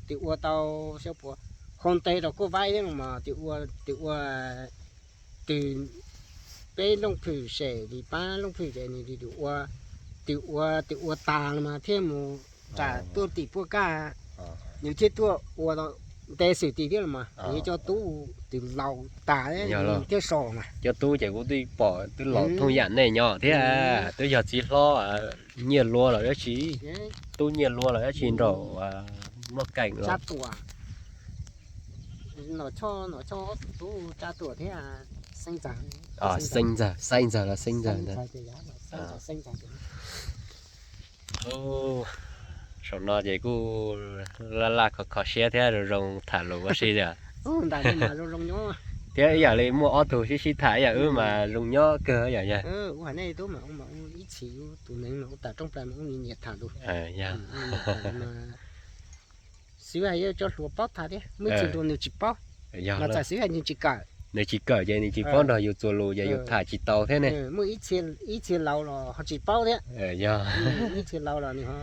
Tis ua tau xyov puas hau ntes rau kuj vaib thiab no mas tis ua, tis ua, tis peb Looj Phwm sem li pab Looj Phwm ces nws tis ua, tis ua, tis ua tas los mas thiaj mus ram tuaj tim puaj kaj, nws thiaj tuaj ua ntes xwm tis thiab los mas nws cov tub tis laus tas thiab so mas. Cov tub ces kuv twb pom twb laus thooj yam nej nyob thiab, twb yog txiv hlob Nyiaj Luag los dab tsi, tub Nyiaj Luag los dab tsi nraum Muaj Keem los. Nom Choj, Nom Choj tub Tsa Tuam thiab Xeeb Ntxawg. Xeeb Ntxawg, Xeeb Ntxawg los Xeeb Ntxawg ntag. Saum no ces kuj laj laj kho kho siab thiab zoo zoo tham lus ua si tias. Thiab ib yam li muaj ob tug sib sib tham ib yam wb mas zoo nyob kawg yom. Xwb hais yuav cov hluas paub tham thiab, muaj ib txhia nws tsis paub, los txawm xwb hais nws tsis kawm. Nws tsis kawm ces nws tsis paub nrog yus txuas lus ces yus tham tsis tau thiab ne. Muaj ib txhia laus los ho tsis paub thiab. Ib txhia laus los nws ho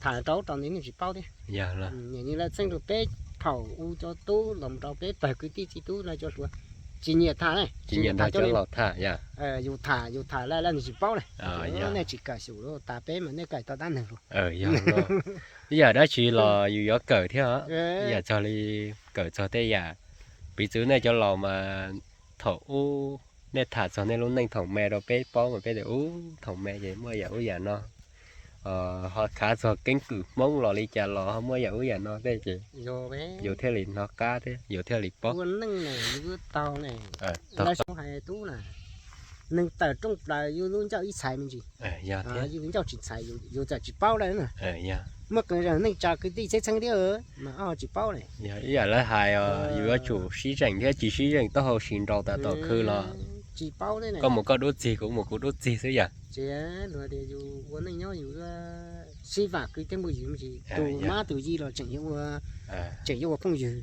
tham rau rau nws tsis paub thiab. Yog los. Nws lawv txheej rau peb phaum u cov tub los rau peb pawg kwv tij txiv tub lawv cov hluas. tsis nyiam tham ne, tsis nyiam nrog cov laus tham, yus tham yus tham lawm lawv tsis paub ne. Nej tsis kam xyum lawm, tas peb mas nej kam tau dab neeg lawm. Yog, ib yam dab tsi los yus yuav kawm thiab, ib yam txog li kawm txog tej yam, piv txwv nej cov laus mas thaum ub nej tham txog nej lub neej thaum me rau peb paub mas peb tias ub thaum me ces muaj yam ub yam no, ho khav txog keeb kwm Hmoob los li cas los ho muaj yam ub yam no tej ces yus thiaj li hnov qab thiab yus thiaj li paub. Neeg tawm rooj plaws yus lub ncauj ib txhais me ntsis, yus ncauj tsis txhais yus txawm tsis paub lawm. Muaj qee zaug neej tsa kwv tij txheeb txheeb thiab mas ob tsis paub ne. Ib yam lawv hais, yus yuav tsum sib zeem thiab tsis sib zeem taub hau sis nraus tas tom khw los tsis paub thiab ne. Koj mus koj dub txig, kuv mus kuv dub txig xwb yom. Tsis luag tias yus ua neej nyob yus sib vam kwv tij phooj ywg me ntsis, tus mab tus yij los tseem yuav ua, tseem yuav ua phooj ywg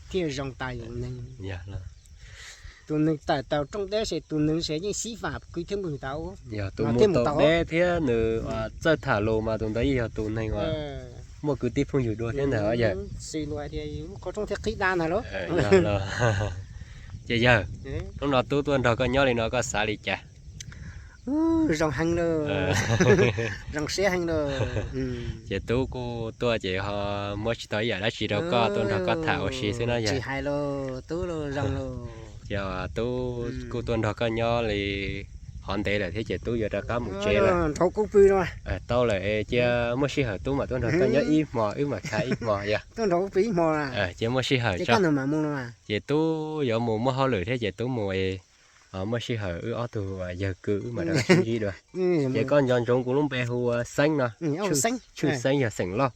thiaj zoo tas yus neeg. Tus neeg tawm tau rooj deb ces tus neeg ces yeej sib vam kwv tij phooj ywg tau. Yog tus mus tau deb thiab nws txawj tham lus mas tus ntawd yeej yog tus neeg uas muaj kwv tij phooj ywg dua thiab ntag os yawg. Xws li hais tias yus lub qhov rooj thiaj qhib dab ntag lauj. Ces yawg, hnub no tub tuaj nrog koj nyob li no koj xav li cas? Zoo heev lauj, zoo siab heev lauj. Ces tub kuj tuaj ces ho muab tsis tau ib yam dab tsi rau koj, tuaj nrog koj tham ua si xwb na yawg. Tsis hais lauj, tub lauj, zoo lauj. Ces tub kuj tuaj nrog koj nyob li hov ntev lawm thiab ces tub yuav rov qab mus tsev lawm. Nrog kuv pw no. Tau lawm, cia muaj sij hawm tub mam tuaj nrog koj nyob ib hmo, wb mam khav ib hmo yog. Tuaj nrog kuv pw ib hmo. Cia muaj sij hawm tso. Ces tub yuav mus muaj hauj lwm thiab ces tub mus, muaj sij hawm wb ob tug yawg kwv wb mam rov qab sib ntsib dua. Ces koj nco ntsoov kuv lub npe hu ua Xeeb no. Tshwj Xeeb yog xeem Lauj.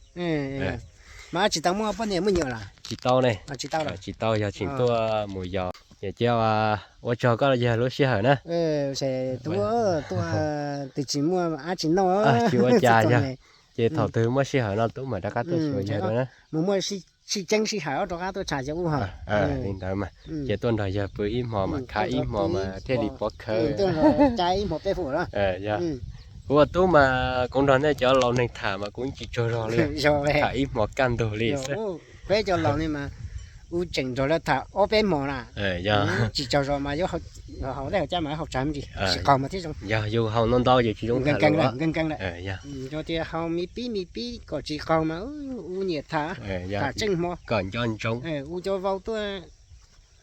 Mas tsis tau muaj poj niam muaj nyuam los? Tsis tau ne. Tsis tau, yog tseem tuaj mus yos. Ces cia ua tsaug koj yawg lub sij hawm na. Tub, tuaj twb tsis muaj dab tsi noj. Tsis ua cas yog. Ces thaum twg muaj sij hawm no tub mam rov qab tuaj xyuas yawg dua na. Mus muaj sib tseeb sij hawm rov qab tuaj tsham cov ub hos. Li ntawd mas, ces tuaj nrog yawg pw ib hmo mas khav ib hmo mas thiaj li pov khawv. Tuaj nrog cai ib hmo peb huam los. Kuv ua tub mas kuv nrog nej cov laus neeg tham mas kuv tsis tsaug zog li. Tham ib hmo kaj ntug li xwb. Peb cov laus ne mas kuv tseem nrog lawv tham ob peb hmo na. Tsis tsaug zog mas yuav haus dej haus cawv mas haus tsawg me ntsis, tsis qaug mas thiaj zoo. Yog yus haus ntau ntau ces tsis zoo tham lus. Nkees lawm. Yog tias haus me pib me pib kom tsis qaug mas kuv nyiam tham, tham tseeb hmo. Kom nco ntsoov. Kuv cov vauv tuaj,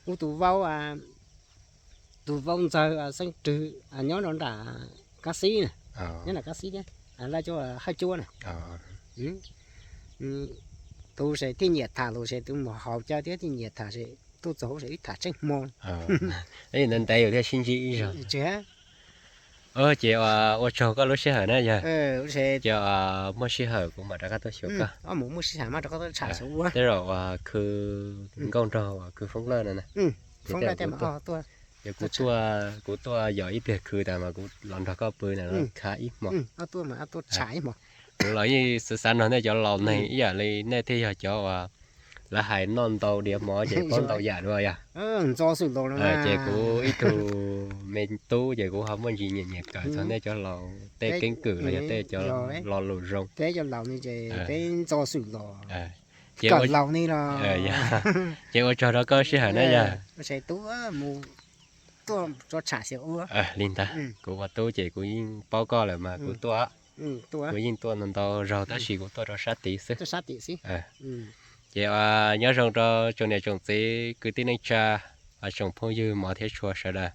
kuv tus vauv, tus vauv ntxawg Xeeb Rwg nyob rau nram Kab Xib na, nyob nram Kab Xib thiab, lawv cov Hawj Cuab na. Tus ces thiaj nyiam tham lus ces tus mus haus cawv thiab thiaj nyiam tham ces tuaj txog hauv ces wb tham tseeb hmo. Ntawd ntev yus thiaj sib ntsib ib zaug. Ces ua tsaug koj lub sij hawm na yawg. Ces muaj sij hawm kuv mam rov qab tuaj xyuas koj. Tej zaum uas khw nkauj nraug uas khw Foob Lawj no na. Ces kuv tuaj yos ib pliag khw tas mas kuv los nrog koj pw na, khav ib hmo. Kuv los yeej xav xav nrog nej cov laus neeg ib yam li nej thiaj yog cov uas lawv hais noj ntau diav mov ces paub ntau yam dua yog. Ces kuv ib tug me tub ces kuv ho muaj ntsis nyiam nyiam kawm txog nej cov laus tej keeb kwm los yog tej cov lo lus zoo. Ces ua tsaug rau koj sij hawm na yog. Li ntawd, kuv ua tub ces kuv yeej paub koj lawm mas kuv tuaj. Kuv yeej tuaj ntau ntau zaug tab sis kuv tuaj rau sab tid xwb. Ces nyob zoo rau tsoom niam tsoom txiv kwv tij neej tsa, tsoom phooj ywg mov thiab tshua sawv daws,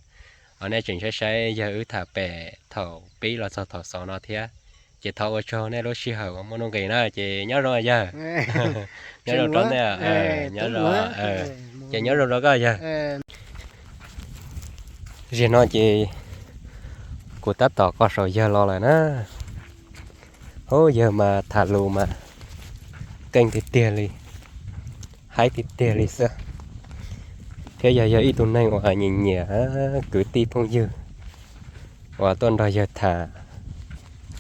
nej tseem saib saib yawg wb tham pem thaum pib los txog thaum xaus no thiab. Ces thov ua tsaug nej lub sij hawm uas muaj nuj nqis na ces nyob zoo yawg. Nyob zoo rau nej, nyob zoo, ces nyob zoo rau koj yawg. Zaum no ces kuv tab tom qoj saum yawg los lawm na. Hub, yawg mas tham lus mas keej tiag tiag li, haib tiag tiag li xwb. Thiab yog yog ib tug neeg uas nyiam nyiam kwv tij phooj ywg uas tuaj nrog yawg tham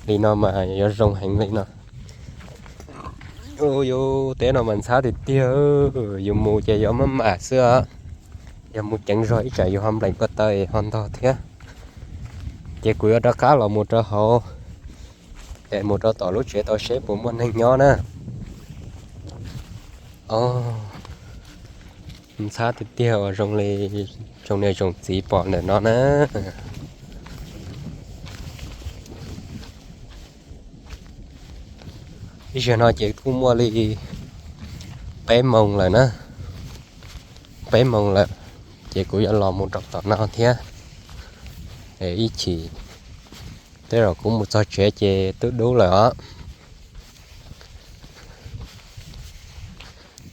li no mas yuav zoo heev li no. Yus teb no mas ntxhab tiag tiag, yus mus ces yuav maj mam xwb os. Yog mus ceev zog ib tsam yus ho nplees ko taw ho ntog thiab. Ces kuv yuav rov qab los mus rau hauv, es mus rau tom lub tsev tau seb puas muaj neeg nyob na. Ntxhab tiag tiag uas zoo li tsoom niam tsoom txiv pom ntawm no na. Ib zaug no ces kuj muaj li peb moos lawm na, peb moos lawm, ces kuv yuav los mus rau tom no thiab. Ib chim tej zaum kuv mus txog tsev ces twb dub lawm os.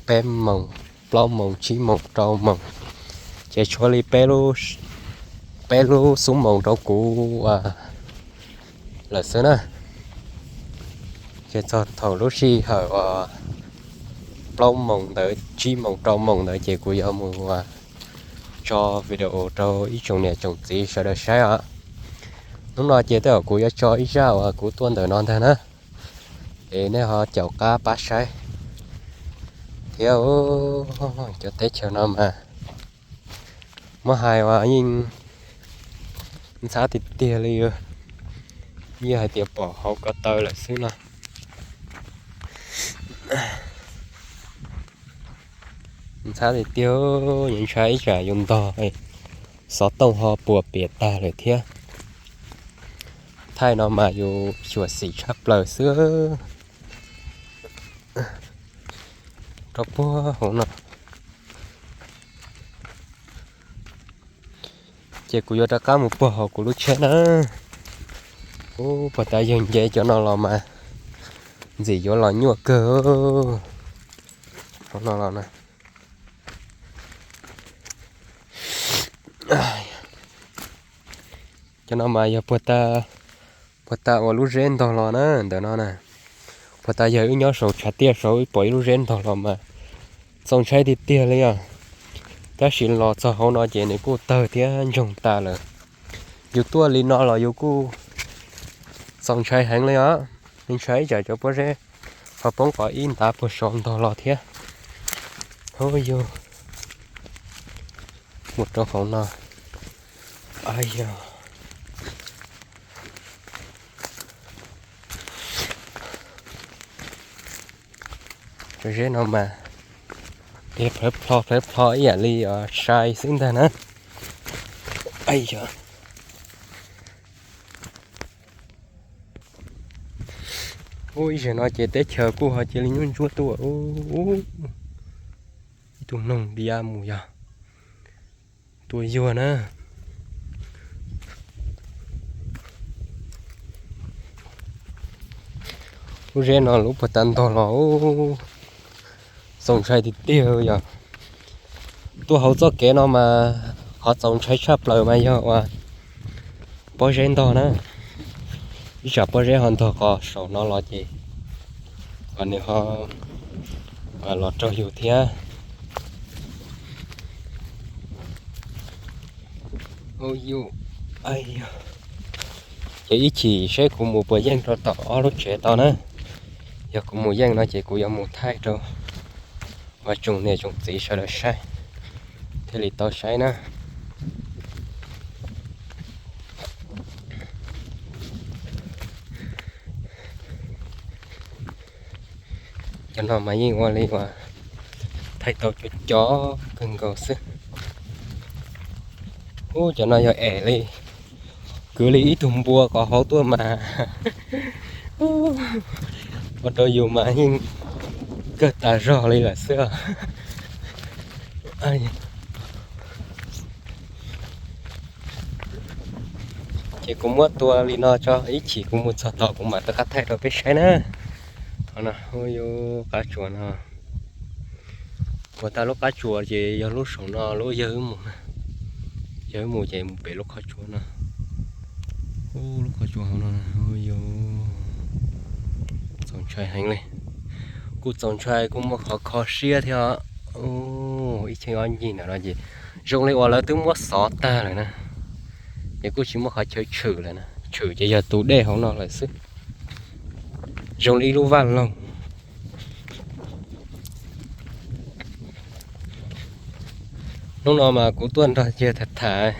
Peb moos, plaub moos, tsib moos, rau moos, ces tshuav li peb lub xub moos rau kuv lawm xwb na. Ces txog thaum lub sij hawm uas plaub moos ntawd, tsib moos, rau moos ntawd ces kuv yuav mus tso video rau ib tsoom niam tsoom txiv sawv daws saib os. Hnub no ces tej zaum kuv yuav tso ib zaj uas kuv tuaj ntawm no ntag na, es nej ho caum qab pab saib thiab. Cov teb chaws no mas muab hais uas yeej ntxhab tiag tiag li, yeej hais tias pom hauv ko taw lawm xwb no. Ntxhab tiag tiag, yuav ntshai ib tsam yus ntog xov tooj ho puas piam tag lawm thiab. Thaij no mas yus xyuam xim tshaj plaws xwb. Rau puag hauv no. Ces kuv yuav rov qab mus puag hauv kuv lub tsheb na. Ub, puag ta yawg nce cov no los mas ntxim yuav los nyuaj kawg. Hauv no los na. Cov no mas yog puag ta, puag ta uas lub zeb ntog los na, ntawm no na. Puag ta yog wb nyob saum tshav tiaj saud wb pom ib lub zeb ntog los mas txaus ntshai tiag tiag li os. Tab sis los txog hauv no ces nws kuj tawg thiab ntsoog tas lawm. Yus tuaj li no los yus kuj txaus ntshai heev li os. Ntshai ib tsam cov pob zeb ho poob qhov ib ntav puag saud ntog los thiab. Hu yus mus rau hauv no. Yog pob zeb no mas pheej plho pheej plho ib yam li sai xwb ntag na. Ub, ib zaug no ces teb chaws kuj ho cia li nyuaj ntsuab tuaj. Ib tug noog diav mus yog tua yuag na. Lub zeb no lub puag ta ntog los txaus ntshai tiag tiag yog. Tuaj hauv txoj kev no mas qhov txaus ntshai tshaj plaws mas yog uas pob zeb ntog na. Ib tsam pob zeb ho ntog qhov saum no los ces kom nws ho los raug yus thiab. Ces ib chim seb kuv mus puas yeej rau tom ob lub tsev tau na. Yog kuv mus yeej no ces kuv yuav mus thaij rau uas tsoom niam tsoom txiv sawv daws saib thiaj li tau saib na. Cov no mas yeej ua li uas thaij tau cov cov kawg nkaus xwb. Ub, cov no yog es li, kwv li ib tug npua qhov hauv tuaj mas ua rau yus mas yeej kawg tas zog li lawm xwb. Ces kuv muab tua li no tso, ib chim kuv mus txog tod kuv mam rov qab thaij rau peb saib na. Qhov no yog qab tsuas no. Puag ta lub qab tsuas ces yog lub saum no lub yawg wb mus na. Yawg wb mus ces mus pem lub qhov tsua no. Lub qhov tsua hauv no yog txaus ntshai heev li. Kuj txaus ntshai kuj muaj qhov kho siab thiab. Ib cheeb ob ncig ntawm no ces zoo li uas lawv twb muab xov tag lawm na. Ces kuj tsis muaj qhov chaw tshwm lawm na, tshwm ces yog tus dej hauv no lawm xwb. Zoo li ib lub vaj loog. Hnub no mas kuv tuaj nrog yawg tham tham,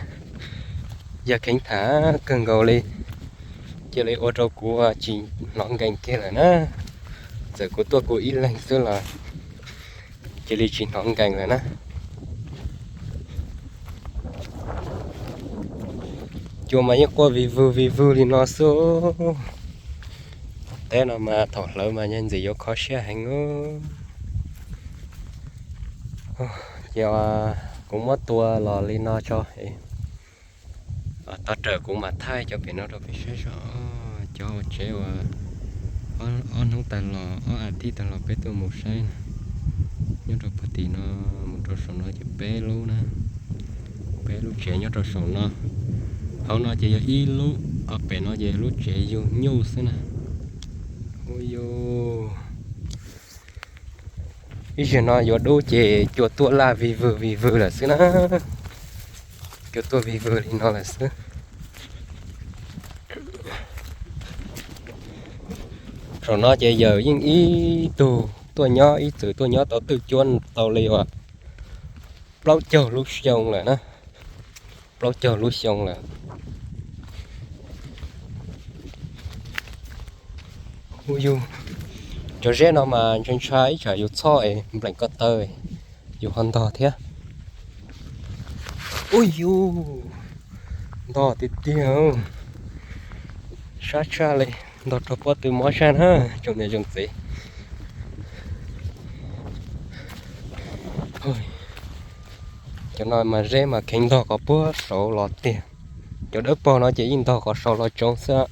yawg kheev tham kawg nkaus li, cia li ua rau kuv tsis hnov nkees kiag lawm na. Txawm kuv tuaj kuv ib leeg xwb los cia li tsis hnov nkees lawm na. Cua mas yeej quaj vij vwg vij vwg li no xwb. Teb no mas thaum hlawv mas nyob ntxim yuav kho siab heev. Ces kuv muab tua los li no tso. Tag rawm kuv mam thaij cov pem no rau peb saib tso. Cov tsev uas ob hnub tag los, ob as thiv tag los peb tuaj mus saib na, nyob rau puag tim no mus rau saum no ces peb lub na, peb lub tsev nyob rau saum no. Hauv no ces yog ib lub, pem no ces lub tsev yug nyuj xwb na. Ub yuj, ib zaug no yuav dub ces cua tuaj laj vij vwg vij vwg lawm xwb na. Cua tuaj vij vwg li no lawm xwb. Saum no ces yawm yeej ib tug tuaj nyob, ib txwm tuaj nyob tau twj cuab tau li uas plaub caug lub xyoo lawm na, plaub caug lub xyoo lawm. Ub yuj, cov zeb no mas ntshai ntshai ib tsam yus txhoj es npleem ko taw, yus ho ntog thiab. Ub yuj, ntog tiag tiag, sab tshaj li, ntog raug pob tw mob tshaj na tsoom niam tsoom txiv. Cov no mas zeb mas kheev ntog kom puag saud los tiag. Cov dawb paug no ces yeej ntog kom saud los tsoo xwb.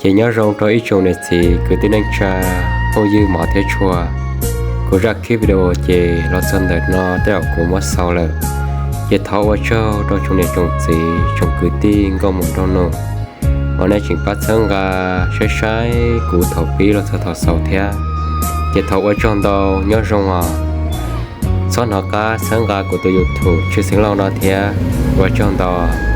Ces nyob zoo rau ib tsoom niam txiv kwv tij neej tsa, phooj ywg mov thiab tshua. Kuv zaj clip video ces los txog ntawm no tej zaum kuv muab xaus lawm. Ces thov ua tsaug rau tsoom niam tsoom txiv tsoom kwv tij nkauj muam nraug nus uas nej tseem pab txhawb nqa saib saib kuv thaum pib los txog thaum xaus thiab. Ces thov ua tsaug ntau, nyob zoo os. Txhob hnov qab txhawb nqa kuv tus YouTube Tshwj Xeev Lauj no thiab, ua tsaug ntau.